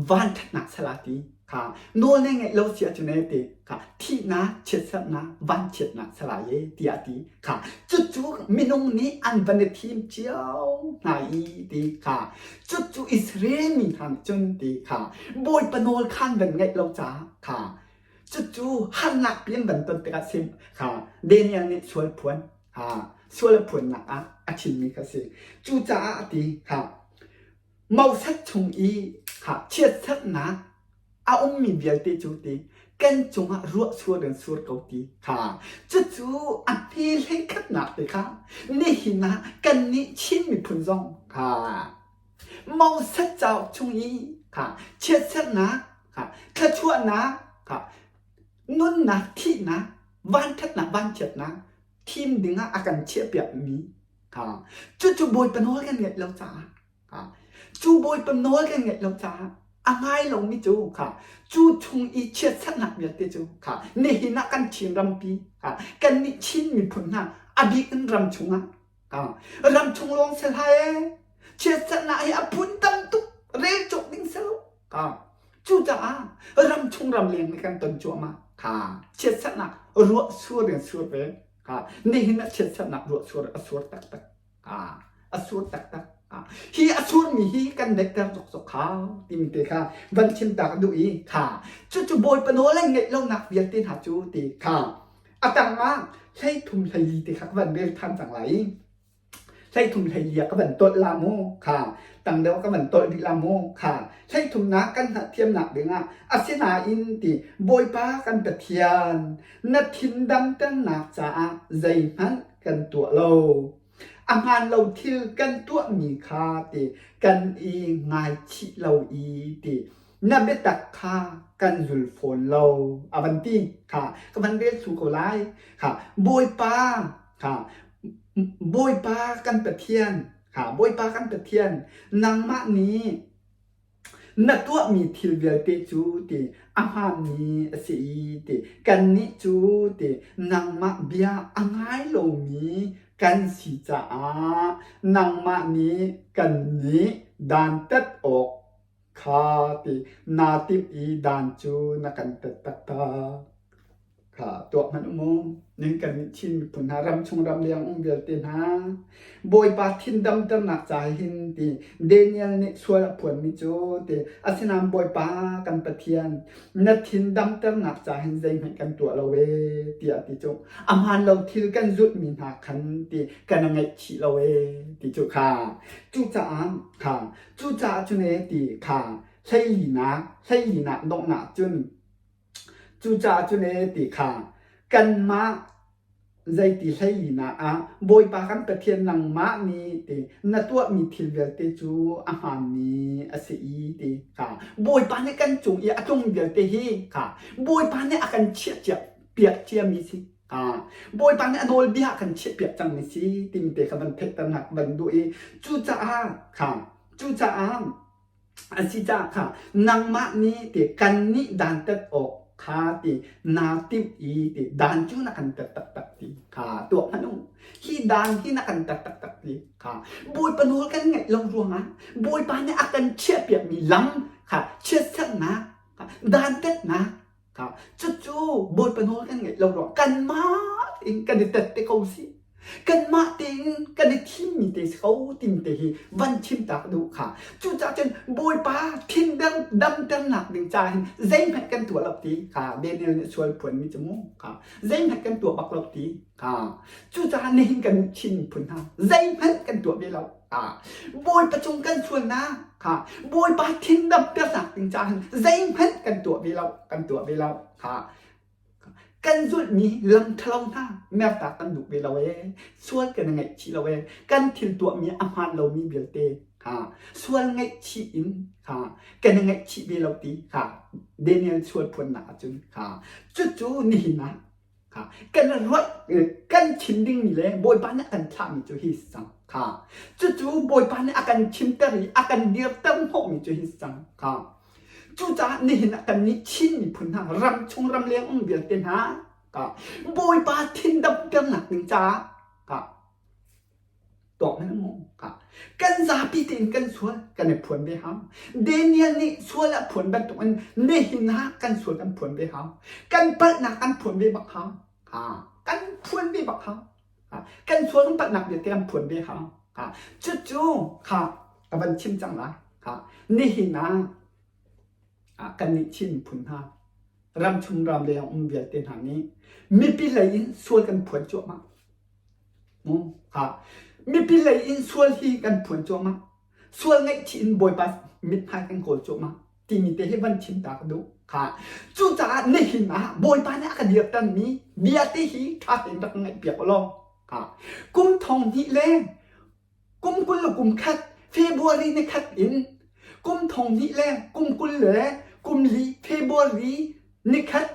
vanṭhatnak sala ti kha nawl na ngeih lo si ahcun ee ti kha thihnak chiatserhnak vanchiatnak sala ye tiah ti kha cucu minung nih an van i thim cio hna i ti kha cucu Israel mi hna nih cun ti kha Bawipa nawl khan van ngaih lo caah kha cucu harnak pi an van ton tikah sim kha Daniel nih sual phuan ha sual a phuannak ah a chimmi kha si cucaah a ti kha Moses chung i chiatserhnak a ummi vialte cu ti kan cungah ruah sur in sur ko ti kha cucu a hme hleikhatnak te kha nihin ah kannih Chin miphun zong kha Moses cauk chung i kha chiatserhnak kha thluachuahnak kha nunnak thihnak vanṭhatnak vanchiatnak thim dingah a kan chiahpiakmi kha cucu Bawipa nawl kan ngaih lo caah cu Bawipa nawl kan ngaih lo caah a ngai lomi cu kha cu chung i chiatserhnak vialte cu kha nihin ah kan Chin rampi kha kannih Chin miphun hna a bik in ram chungah kha ram chung lawng si hlah ee chiatserhnak hi a phun tam tuk rel cawk ding si lo kha cucaah ram chung ram leng nih kan ton cuahmah kha chiatserhnak ruah sur in sur ve kha nihin ah chiatserhnak ruah sur a sur taktak a sur taktak. Hi a surmi hi kan daihter zokzok kha timi te kha van chim ta ka duh i kha cucu Bawipa nawl an ngeih lonak vialte hna cu ti kha a tang ah 13 14 te kha ka van rel than cang lai i 13 14 ah ka van tolh la mu kha tang deuh ka van tolh rih la mu kha hleithumnak kan hngalhthiamnak dingah asinain ti Bawipa kan Pathian na thin damternak caah zeihmanh kan tuah lo. A hmaan lo thil kan tuahmi kha ti kan i ngaichih lo i ti na biatak kha kan zul fawn lo a van ti kha ka van rel thlu ko lai kha Bawipa kha Bawipa kan Pathian kha Bawipa kan Pathian nangmah nih Na tuahmi thil vialte cu ti a hmaanmi a si i ti kannih cu ti nangmah bia a ngai lomi kan si caah nangmah nih kannih dantat awk kha ti naa timh i dan cu na kan tat taktak. Kha tuak hmanh u mu. Ning kan Chin miphun hna ramchung ramleng um vialte hna Bawipa thin damternak ca hin ti Daniel nih sual a phuanmi cu ti asinain Bawipa kan Pathian na thin damternak ca hin zeihmanh kan tuah lo ee tiah ti cu a hmaan lo thil kan zulhmi hna khan ti kan i ngaihchih lo ee ti cu kha cucaah kha cucaah cun ee ti kha hleilinak hleilinak donghnak cun Cucaah cun ee ti kha kanmah zeiti hleilinak ah Bawipa kan Pathian nangmah nih ti na tuahmi thil vialte cu a hmaanmi a si i ti kha Bawipa nih kan cung i a tlung vialte hi kha Bawipa nih a kan chiah cia piak ciami si. Bawipa nih a nawlbia a kan chiahpiak cangmi si timi te kha van theihternak van duh i cucaah kha cucaah A si caah kha nangmah nih ti kannih dantat awk kha ti naa timh i ti dan cu na kan tat taktak ti kha tuah hmanh u. Hi dan hi na kan tat taktak ti kha Bawipa nawl kan ngaih lo ruangah Bawipa nih a kan chiahpiakmi lam kha chiatserhnak dantatnak kha cucu Bawipa nawl kan ngaih lo ruang kanmah tein kan i tet te ko si kanmah tein kan i thimmi te si ko timi te hi van chim ta ka duh kha cucaah cun Bawipa thin damternak ding ca hin zeihmanh kan tuah lo ti kha Daniel nih sual phuanmi cu mu kha zeihmanh kan tuah bak lo ti kha cucaah nihin kan Chin miphun hna zeihmanh kan tuah ve lo. Bawipa cung kan sualnak kha Bawipa thin damternak ding caah hin zeihmanh kan tuah ve lo kan tuah ve lo kha kan zulhmi lam ṭhalo hna mertak kan duh ve lo ee sual kan i ngaihchih lo ee kan thil tuahmi a hmaan lomi vialte kha sual ngaihchih in kha kan i ngaihchih ve lo ti kha Daniel sual phuannak ahcun kha cucu nihin ah kha kan ruah kan chim dingmi le Bawipa nih a kan thlahmi cu hi si cang kha cucu Bawipa nih a kan chimter i a kan dirter hnawhmi cu hi si cang kha cucaah nihin ah kannih Chin miphun hna ram chung ramleng um vialte hna ka Bawipa thin damternak ding caah ka tuak men mu ka kan zapi tein kan sual kan i phuan ve hau Daniel nih sual a phuan bantuk in nihin ah kan sual kan phuan ve hau kan palhnak kan phuan ve bak hau ha kan phuan ve bak hau kan sual kan palhnak vialte kan phuan ve hau ha cucu kha ka van chim cang la ha nihin ah kan nih Chin miphun hna ramchung ramleng um vialte hna nih mipi lei in sual kan phuan cuahmah Ha. Mipi lei in sual hi kan phuan cuahmah. Sual ngaihchih in Bawipa mithmai kan kawl cuahmah timi te hi van chim ta ka duh. Ha. Cucaah nihin ah Bawipa nih a ka dirtermi bia te hi ṭha tein rak ngaihpiak u law. Ha. Kum thong hnih le kum 20 le kum khat February ni khat in kum thong hnih le kum 20 le kum li February ni khat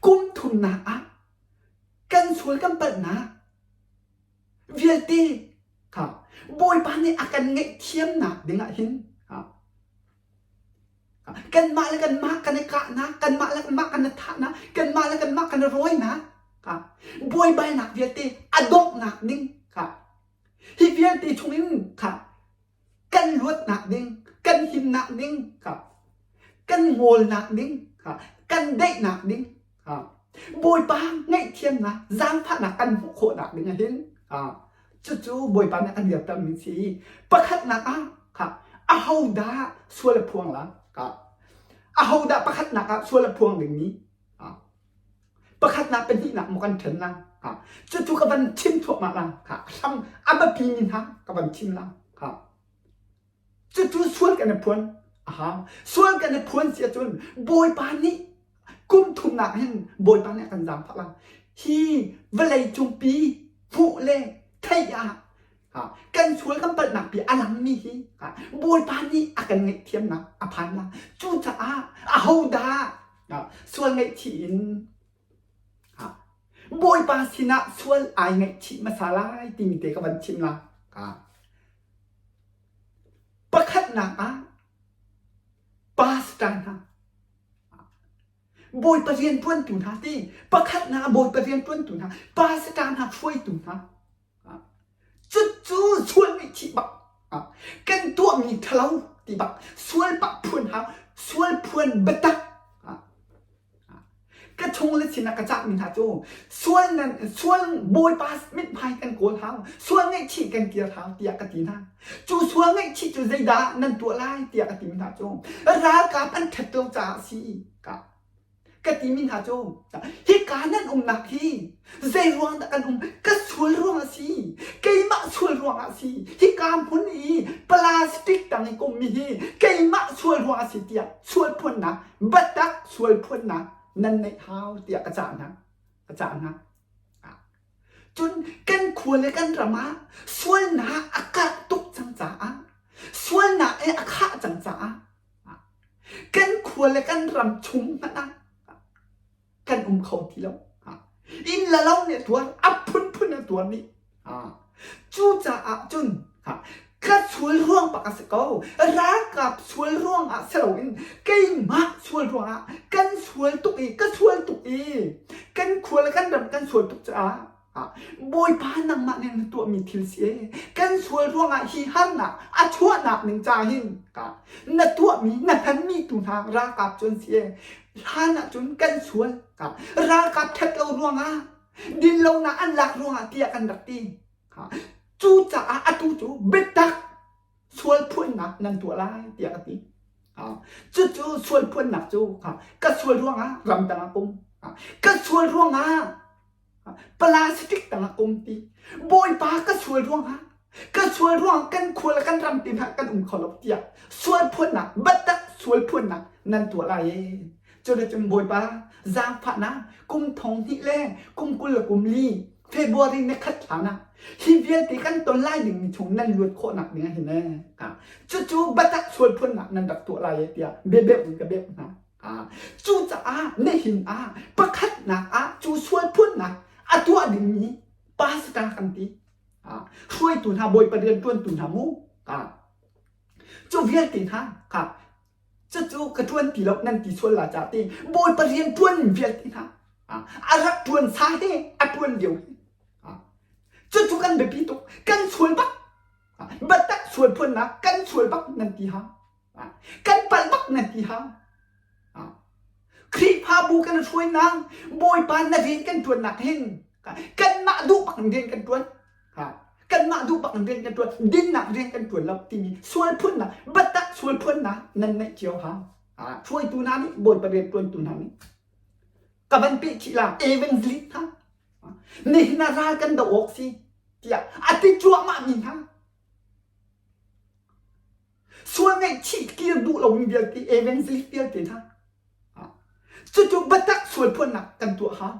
kum thumnak ah kan sual kan palhnak vialte kha Bawipa nih a kan ngaihthiamnak dingah hin kanmah le kanmah kan i kahnak kanmah le kanmah kan i thahnak kanmah le kanmah kan i rawinak buaibainak vialte a donghnak ding kha hi vialte chungin kha kan luatnak ding kan himnak ding kha kan ngawlnak ding kha kan daihnak ding kha Bawipa ngaihthiamnak zaangfahnak kan hmuh khawhnak ding ah hin cucu Bawipa nih a kan dirtermi si pakhatnak ah kha ahodah sual a phuang la kha ahodah pakhatnak ah sual a phuang dingmi Pakhatnak pahnihnak maw kan ṭhen la? Cucu ka van chim thluahmah la. Hram a biapi mi hna ka van chim la. Cucu sual kan i phuan. Aha. Sual kan i phuan si ahcun Bawipa nih kum thumnak hin Bawipa nih a kan zaangfah la. Hi vawlei cungpi hmuh le theih ah kan sual kan palhnak pi a langmi hi Bawipa nih a kan ngaihthiamnak a phan la. Cucaah ahodah Sual ngaihchih in Bawipa sinah sual ai ngaihchih hmasa lai timi te ka van chim la. Pakhatnak ah pastor hna Bawipa rianṭuantu hna ti pakhatnak ah Bawipa rianṭuantu hna pastor hna hruaitu hna Cucu sual nih thih bak kan tuahmi ṭhalo ti bak sual pak phuan hau sual phuan biatak ka chung le sinah ka cahmi hna cu sual nan sual bawipa mithmai kan kawl hau sual ngaihchih kan kir hau tiah ka ti hna cu sual ngaihchih cu zeidah nan tuah lai tiah ka ti hna cu ralkap an ṭhat lo caah si ka Ka timi hna cu hika nan umnak hi zei ruang dah kan um ka sual ruang a si keimah sual ruang ah si hika hmun i plastic tang i kummi hi keimah sual ruang a si tiah sual phuannak biatak sual phuannak nan neih hau tiah ka cah hna ka cah hna cun kan khua le kan ram ah sualnak a karh tuk cang caah sualnak i a khah cang caah Kan khua le kan ram chung hmanh ah kan um kho ti lo. Inn le lo nih a tuar, a phunphun a tuar dih. Cucaah cun ka sual ruang bak a si ko. Ralkap sual ruang ah si loin keimah sual ruang ah kan sual tuk i ka sual tuk i kan khua le kan ram kan sual tuk caah Bawipa nangmah nih na tuahmi thil si ee. Kan sual ruangah hi harnak a chuahnak ning ca hin na tuahmi na hmanmi tu hna ralkap cu an si ee. Hlan ah cun kan sual ralkap ṭhat lo ruangah dinlonak an lak ruangah tiah kan rak ti. Cucaah atu cu biatak sual phuannak nan tuah lai tiah ka ti. Cucu sual phuannak cu ka sual ruangah ramdang ah um. Ka sual ruangah Plastic tangah um ti. Bawipa ka sual ruangah. Ka sual ruang kan khua le kan ram te hna kan um kho lo tiah sual phuannak biatak sual phuannak nan tuah lai ee. Cuticun Bawipa zaangfahnak kum thong hnih le kum 20 le kum li February ni khat hlan ah hi vialte kan ton lai dingmi chung nan luat khawhnak ding ah hin ee. Cucu biatak sual phuannak nan rak tuah lai ee tiah biabeuh in ka beuh hna. Cucaah nihin ah pakhatnak ah cu sual phuannak a tuah dingmi pastor kan ti. Hruaitu hna Bawipa rianṭuantu hna mu cu vialte hna kha cucu ka ṭuan ti lo nan ti sual la ca ti Bawipa rianṭuan vialte hna a rak ṭuan sa he a ṭuan lio hi cucu kan biapi tuk kan sual bak biatak sual phuannak kan sual bak nan ti ha kan palh bak nan ti ha Khrihfabu kan hruainak Bawipa na rian kan ṭuannak hin kanmah duh bak in rian kan ṭuan. Kanmah duh bak in rian kan ṭuan. Dinnak rian kan ṭuan lo timi sual phunnak, biatak sual phunnak nan neih cio ha. Hruaitu hna nih Bawipa rian ṭuantu hna nih ka van peh chih la evangelist hna nihin ah ral kan doh awk si tiah a ti cuahmah mi hna Sual ngaihchih kir duh lomi vialte evangelist vialte hna cucu biatak sual phuannak kan tuah hau.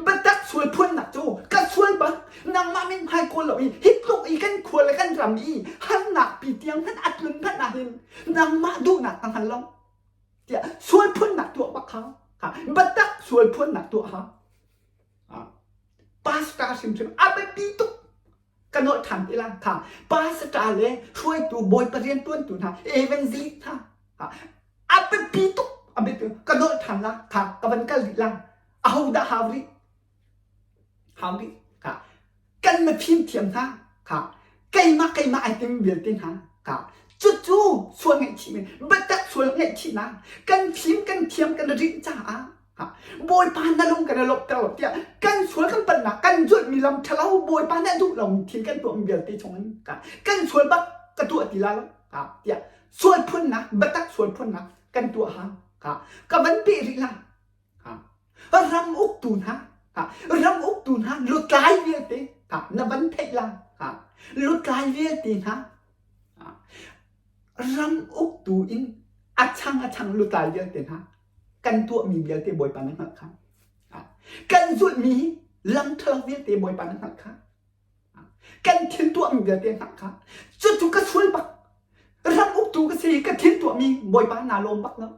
Biatak sual phuannak cu ka sual bak nangmah min hmai kawl lo i hi tluk i kan khua le kan ram i harnak pi tiang hmanh a tlun hmanh ah hin nangmah duhnak ka hngal lo tiah sual phuannak tuah bak hau. Biatak sual phuannak tuah hau. Pastor hrimhrim a biapi tuk ka nolh ṭhan ti lai kha pastor le hruaitu bawipa rianṭuantu hna evangelist hna a biapi tuk a biapi ka nolh ṭhan la kha ka van kal rih la aho dah hau rih hau rih kha kan mifim thiam hna kha keimah keimah ai tim vialte hna kha cucu sual ngaihchih mi biatak sual ngaihchihnak kan fim kan thiam kan rinh caah Bawipa na lung kan i lawmhter lo tiah kan sual kan palhnak kan zulhmi lam ṭhalo Bawipa nih a duh lomi thil kan tuahmi vialte chungin kan sual bak ka tuah ti lai lo tiah sual phunnak biatak sual phunnak kan tuah hau ka van peh rih la ram uktu hna ram uktu hna lutlai vialte na van theih la lutlai vialte hna ram uktu in a chang a chang lutlai vialte hna kan tuahmi vialte Bawipa na hngalh kha. Kan zulhmi lam ṭhalo vialte Bawipa na hngalh kha. Kan thil tuahmi vialte hngalh kha. Cucu ka sual bak. Ram uktu ka si ka thil tuahmi Bawipa naa lawm bak lo.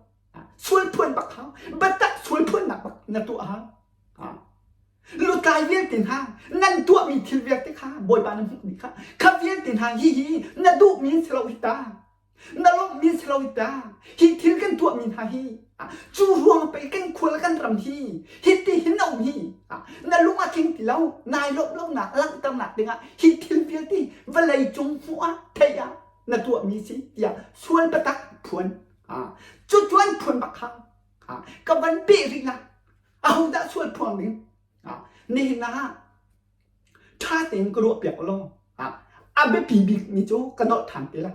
Sual phuan bak hau. Biatak sual phuannak bak na tuah hau. Lutlai vialte hna nan tuahmi thil vialte kha Bawipa na hmuh dih kha. Kha vialte hna hihi na duhmi si lo hi ta. Na lawmhmi si lo ta. Hi thil kan tuahmi hna hi cu ruang pei kan khua le kan ram hi hiti hin a um hi na lung a tling ti lo nai lawmh lonak langhternak dingah hi thil vialte vawlei cung hmuh ah theih ah na tuahmi si tiah sual biatak phuan cu tuan phuan bak kha ka van peh rih na ahodah sual phuang ding nihin ah ṭha tein ka ruahpiak u law a biapi bikmi cu ka nolh ṭhan te lai.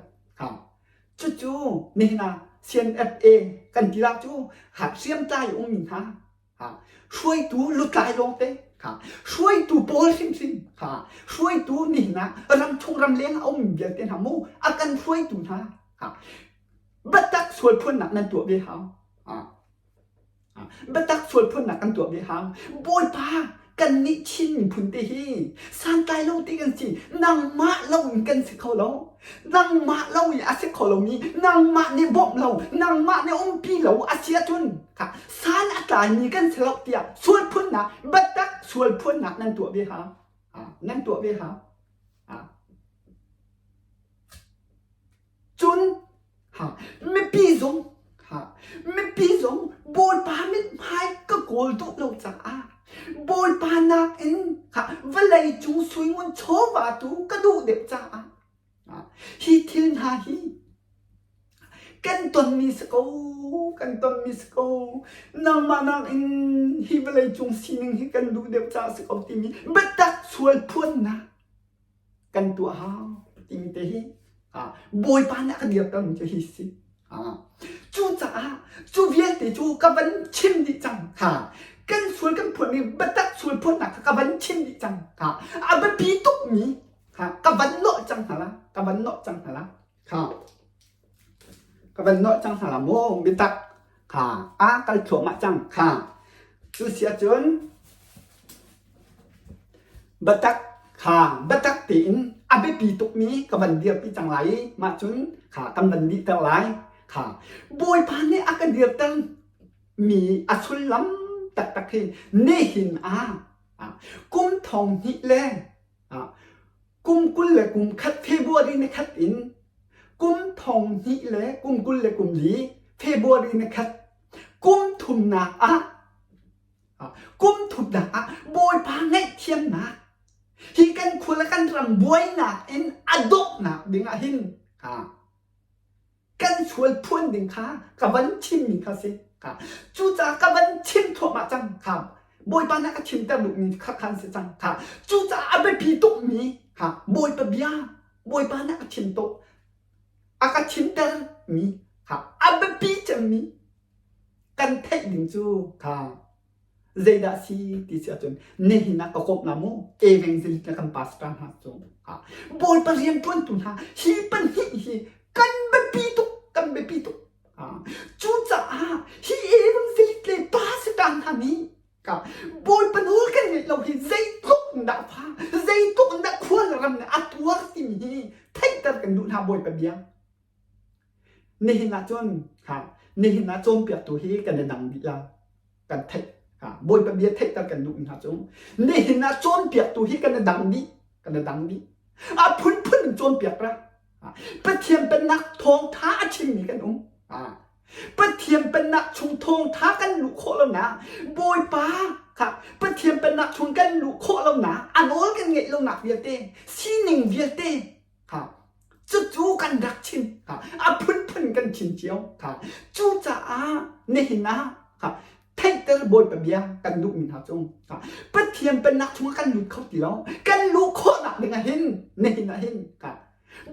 Cucu nihin ah CNFA kan ti la cu hriamtlai ummi hna hruaitu lutlai lawngte hruaitu pawl hrimhrim hruaitu nihin ah ramchung ramleng a ummi vialte hna mu a kan hruaitu hna biatak sual phuannak nan tuah ve hau. Biatak sual phunnak kan tuah ve hau. Bawipa, kannih Chin miphun te hi santlai lo te kan si. Nangmah lo in kan si kho lo. Nangmah lo i a si kho lomi, nangmah nih bawmh lo, nangmah nih umpi lo a si ahcun san a tlaimi kan si lo tiah sual phunnak, biatak sual phunnak nan tuah ve hau. Nan tuah ve hau. Cun mipi zong mipi zong Bawipa mithmai ka kawl duh lo caah Bawipa nakin vawlei cung suingun chawva tu ka duh deuh caah hi thil hna hi kan tonmi si ko kan tonmi si ko nangmah nakin hi vawlei cung sining hi kan duh deuh caah si ko timi biatak sual phuannak kan tuah hau timi te hi Bawipa nih a ka dirtermi cu hi si. Cucaah cu vialte cu ka van chim dih cang. Kan sual kan phuanmi biatak sual phuannak kha ka van chim dih cang. A biapi tukmi. Kha ka van nawh cang hna la. Ka van nawh cang hna la. Kha ka van nawh cang hna la mu biatak. Kha a kal thluahmah cang. Kha cu si ahcun biatak kha biatak tein a biapi tukmi ka van dirpi cang lai i mah cun kha kan van dihter lai. Kha Bawipa nih a ka dirter mi a sullam taktak hi nihin ah kum thong hnih le kum 20 le kum khat February ni khat in kum thong hnih le kum 20 le kum li February ni khat kum thumnak ah kum thumnak ah Bawipa ngaihthiamnak hi kan khua le kan ram buainak in a dawhnak ding ah hin kan sual phuan ding kha ka van chimmi kha si. Cucaah ka van chim thluahmah cang kha Bawipa nih a ka chimter duhmi kha khan si cang kha. Cucaah a biapi tukmi kha Bawipa bia Bawipa nih a ka chim tuk a ka chimtermi kha a biapi cemmi kan theih ding cu kha zeidah si ti si ahcun nihin ah ka komh la mu evangelist na kan pastor hna cu bawipa rianṭuantu hna hi pahnih hi kan biapi tuk kan biapi tuk cucaah hi evangelist le pastor hna nih ka bawipa nawl kan ngeih lo hi zeitluk dah fa zeitluk dah khua le ram nih a tuar timi hi theihter kan duh hna bawipa bia Nihin ah cun ha nihin ah cawnpiaktu hi kan i dang dih la kan theih ha Bawipa bia theihter kan duh hna cu nihin ah cawnpiaktu hi kan i dang dih kan i dang dih a phunphun in cawnpiak ra Pathian pennak thawngtha a chimmi kan um Pathian pennak chung thawngtha kan luh khawh lo na Bawipa kha Pathian pennak chung kan luh khawh lo na a nawl kan ngeih lo nak vialte sining vialte Kha cucu kan rak chim. Kha a phunphun kan chim cio. Kha cucaah nihin ah kha theihter Bawipa bia kan duhmi hna cu kha Pathian pennak chungah kan lut kho ti lo. Kan luh khawhnak ding ah hin nihin ah hin kha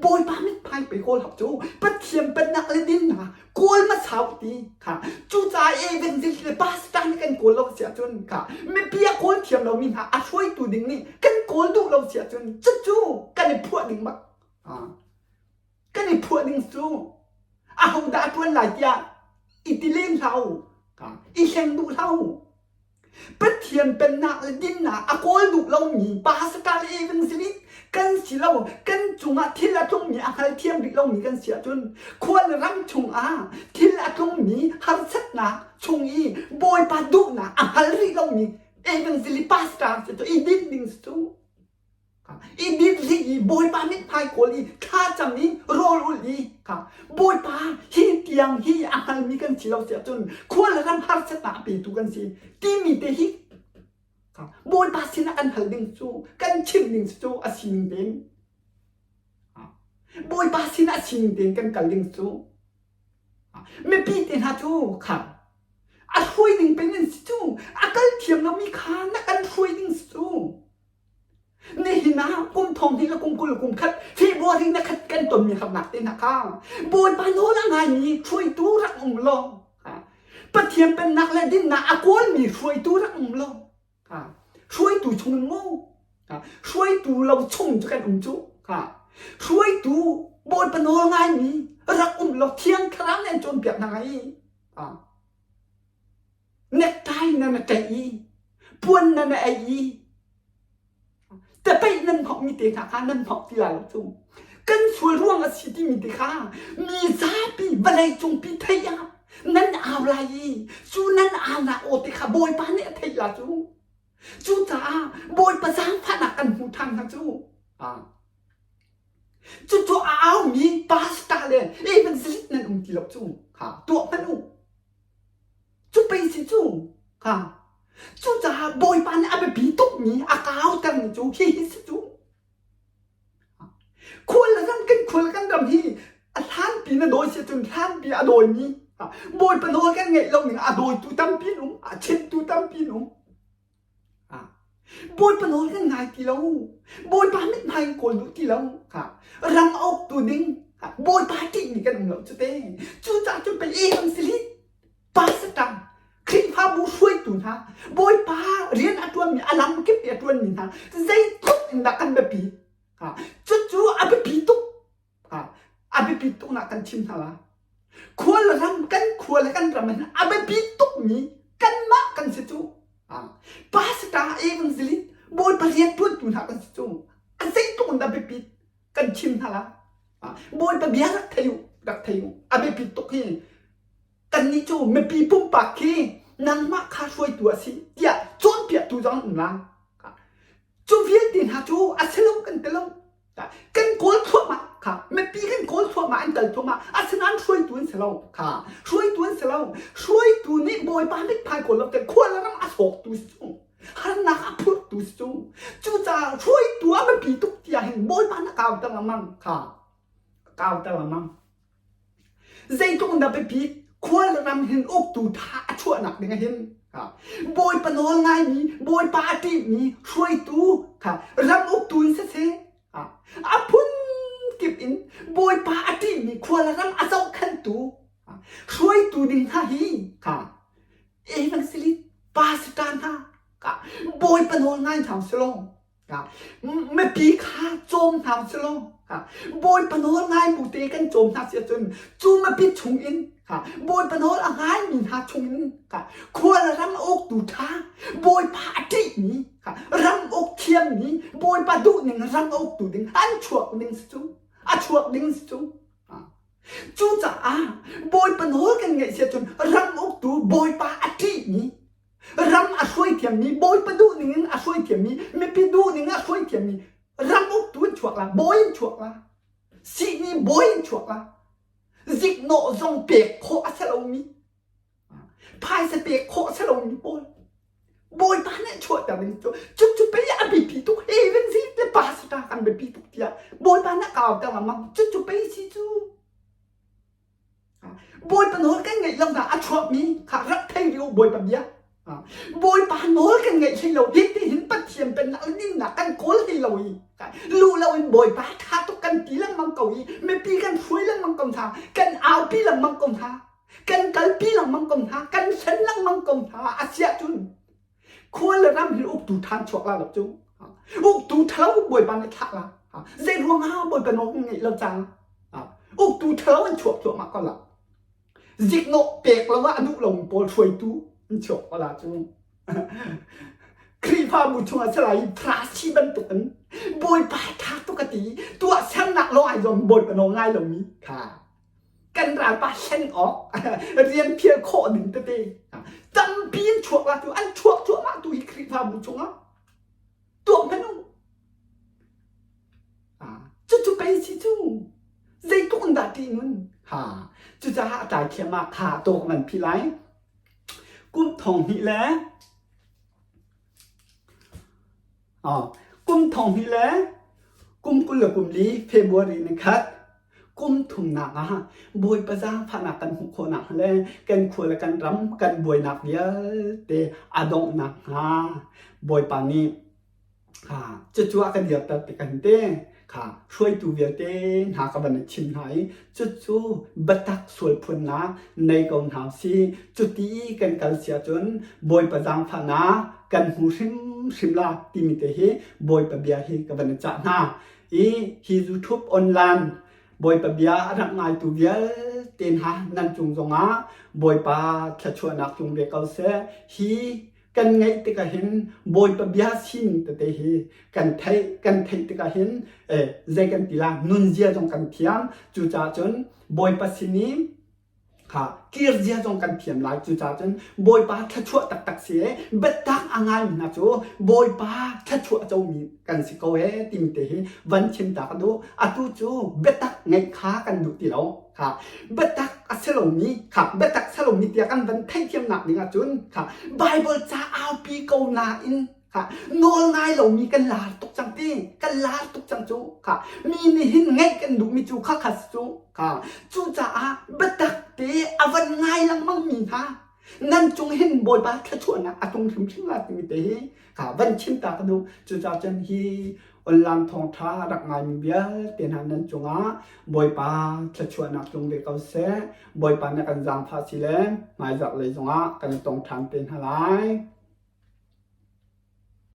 Bawipa mithmai pe kawl hak cu Pathian pennak le dinnak kawl hmasa u ti kha cucaah evangelist le pastor nih kan kawl lo si ahcun kha mipi a kawl thiam lomi hna a hruaitu ding nih kan kawl duh lo si ahcun cucu kan i phuah ding bak kan i phuah ding cu ahodah a ṭuan lai tiah i ti len hlah u i hleng duh hlah u Pathian pennak le dinnak a kawl duh lomi pastor le evangelist kan si lo kan cungah thil a tlungmi a hngalthiam rih lomi kan si ahcun khual ram chungah thil a tlungmi harsatnak chung i Bawipa duhnak a hngal rih lomi evangelist pastor si cu i dinh ding si cu I dinh i Bawipa mithmai kawl i thlacam i rawl ulh i kha Bawipa hi tiang hi a hngalmi kan si lo si ahcun khua le ram harsatnak a petu kan si timi te hi kha Bawipa sinah kan hal ding cu kan chim ding cu a sining tein Bawipa sinah sining tein kan kal ding cu mipi te hna cu kha a hruai ding pen in si cu a kal thiam lomi kha na kan hruai ding si cu Nihin ah kum thong hnih le kum 20 kum khat February na khat kan tonmi harnak te hna kha Bawipa nawl a ngaimi hruaitu rak um law Pathian pennak le dinnak a kawlmi hruaitu rak um law hruaitu chung in mu hruaitu lo chung cu kan um cu hruaitu Bawipa nawl ngaimi rak um law Thiang Thlarau nih an cawnpiak hna i Necktie na na ṭaih i puan na na ei i tapeih nan hnawhmi te hna kha nan hnawh ti lai lo cu. Kan sual ruang a si timi te kha mi zapi vawlei cungpi theih ah nan au lai i cu nan aunak aw te kha Bawipa nih a theih la cu. Cucaah Bawipa zaangfahnak kan hmu ṭhan hna cu. Cucu a aumi pastor le evangelist nan um ti lo cu. Kha tuah hmanh u. Cu pei si cu ha cucaah Bawipa nih a biapi tukmi a kautermi cu hihi si cu. Khual le ram kan khual kan ram hi a hlanpi na dawi si cun hlanpi a dawimi Bawipa nawl kan ngeih lo ning a dawitu tampi an um a chimtu tampi an um. Bawipa nawl kan ngai ti lo. Bawipa mithmai in kawl duh ti lo. Ram a uktu ding Bawipa ṭihmi kan um lo cu te. Cucaah cun pei evangelist pastor Khrihfabu hruaitu hna Bawipa rian a ṭuanmi a lam kip i a ṭuanmi hna zeitluk in dah kan biapi. Cucu a biapi tuk. A biapi tuk nak kan chim hna la. Khua le ram kan khua le kan ram hin a biapi tukmi kanmah kan si cu. Pastor evangelist Bawipa rianṭuantu hna kan si cu. A zeitluk in dah biapi kan chim hna la. Bawipa bia rak thei u, rak thei u. A biapi tuk hi. Kannih cu mipi pumpak khi nangmah kha hruaitu a si tiah cawnpiaktu zong an um la. Cu vialte hna cu a si lo kan ti lo. Kan kawl thluahmah kha mipi kan kawl thluahmah an kal thluahmah asinain hruaitu an si lo kha hruaitu an si lo hruaitu nih bawipa mithmai kawl lo te khua le ram a sawktu si cu harnak a phurtu si cu cucaah hruaitu a biapi tuk tiah hin bawipa na kau ter lengmang kha kau ter lengmang Zeitluk in dah biapi khualram hin uktu ṭha a chuahnak ding ah hin Bawipa nawl ngaimi, Bawipa a ṭihmi hruaitu kha ram uktu in siseh a phunkip in Bawipa a ṭihmi khualram a zohkhenhtu hruaitu ding hna hi kha evangelist pastor hna Bawipa nawl ngai hna usih law Mipi kha cawm hna usih law Bawipa nawl ngai bu te kan cawm hna si ahcun cu mipi chungin Bawipa nawl a ngaimi hna chungin khual ram uktu ṭha Bawipa a ṭihmi ram uk thiammi Bawipa duhning ram uktu ding an chuak ding si cu a chuak ding si cu Cucaah Bawipa nawl kan ngaih si ahcun ram uktu Bawipa a ṭihmi Ram a hruai thiammi, bawipa duh ning in a hruai thiammi, mipi duh ning a hruai thiammi, ram uktu in chuak la, bawi in chuak la, sihni bawi in chuak la, ziknawh zong pek khawh a si lomi, phaisa pek khawh a si lomi pawl, bawipa nih chuahter ding cu cucu pei a biapi tuk heaven si le pastor kan biapi tuk tiah bawipa nih a kauter lengmang cucu pei si cu Bawipa nawl kan ngaih lo hna a chuakmi kha rak thei rih u Bawipa bia. Bawipa nawl kan ngaih hlei lo hi ti hin Pathian pennak le dinnak kan kawl hlei lo i lu lo in Bawipa ṭha tuk kan ti lengmang ko i mipi kan hruai lengmang ko hna kan aupi lengmang ko hna kan kalpi lengmang ko hna kan hlen lengmang ko hna a siah cun khua le ram hi uktu ṭhan chuak la lo cu uktu ṭhalo Bawipa nih thlah la zei ruangah Bawipa nawl kan ngaih lo cang uktu ṭhalo an chuak cuahmah ko la ziknawh pek lo ah a duh lomi pawl hruaitu an chuak ko la cu Khrihfabu chungah salai Farasi bantuk in Bawipa ṭha tuk a ti tuahsernak lawng ai zuam Bawipa nawl ngai lomi kha kan ralpa hlen awk rian phial khawh ding tete tampi in chuak la tu an chuak cuahmah tu hi Khrihfabu chungah tuak hmanh u cucu pei si cu zeitluk in dah ṭih nun ha cucaah a tlai thiam ah kha tawk nan phi lai kum thong hnih le Kum 2000 le kum 24 February ni khat kum thumnak ah Bawipa zaangfahnak kan hmuh khawh nakhnga le kan khua le kan ram kan buainak vialte a dongh nakhnga Bawipa nih cucu a kan dirter tik an te kha hruaitu vialte hna ka van i chim hna i cucu biatak sualphunnak nei ko hna usih. Cuti kan kal si ahcun Bawipa zaangfahnak kan hmu hrimhrim la timi te hi Bawipa bia hi ka van i cah hna. I hi YouTube online Bawipa bia a rak ngaitu vialte hna nan cung zongah Bawipa thluachuahnak tlung ve ko seh. Hi kan ngaih tikah hin Bawipa bia sining tete hi kan theih kan theih tikah hin eh, zei kan ti la nunzia zong kan thiam cucaah cun Bawipa sin i kha kir zia zong kan thiam lai cucaah cun Bawipa thluachuah taktak si e biatak a ngaimi hna cu Bawipa thluachuah a comi kan si ko e timi te hi van chim ta ka duh atu cu biatak ngeih kha kan duh ti lo kha biatak a si lomi kha biatak si lomi tiah kan van theihthiamnak ding ahcun kha Bible ca aupi ko nain kha nawl ngai lomi kan lar tuk cang ti kan lar tuk cang cu kha mi nih hin ngeih kan duhmi cu kha kha cu kha cucaah biatak te a van ngai lengmang mi hna nan cung hin Bawipa thluachuahnak a tlung hrimhrim la timi te hi kha van chim ta ka duh cucaah cun hi Online thawngṭha rak ngaimi vialte hna nan cungah Bawipa thluachuahnak tlung ve ko seh. Bawipa nih kan zaangfah si le hmaizarh lei zongah kan i tong ṭhan te hna lai.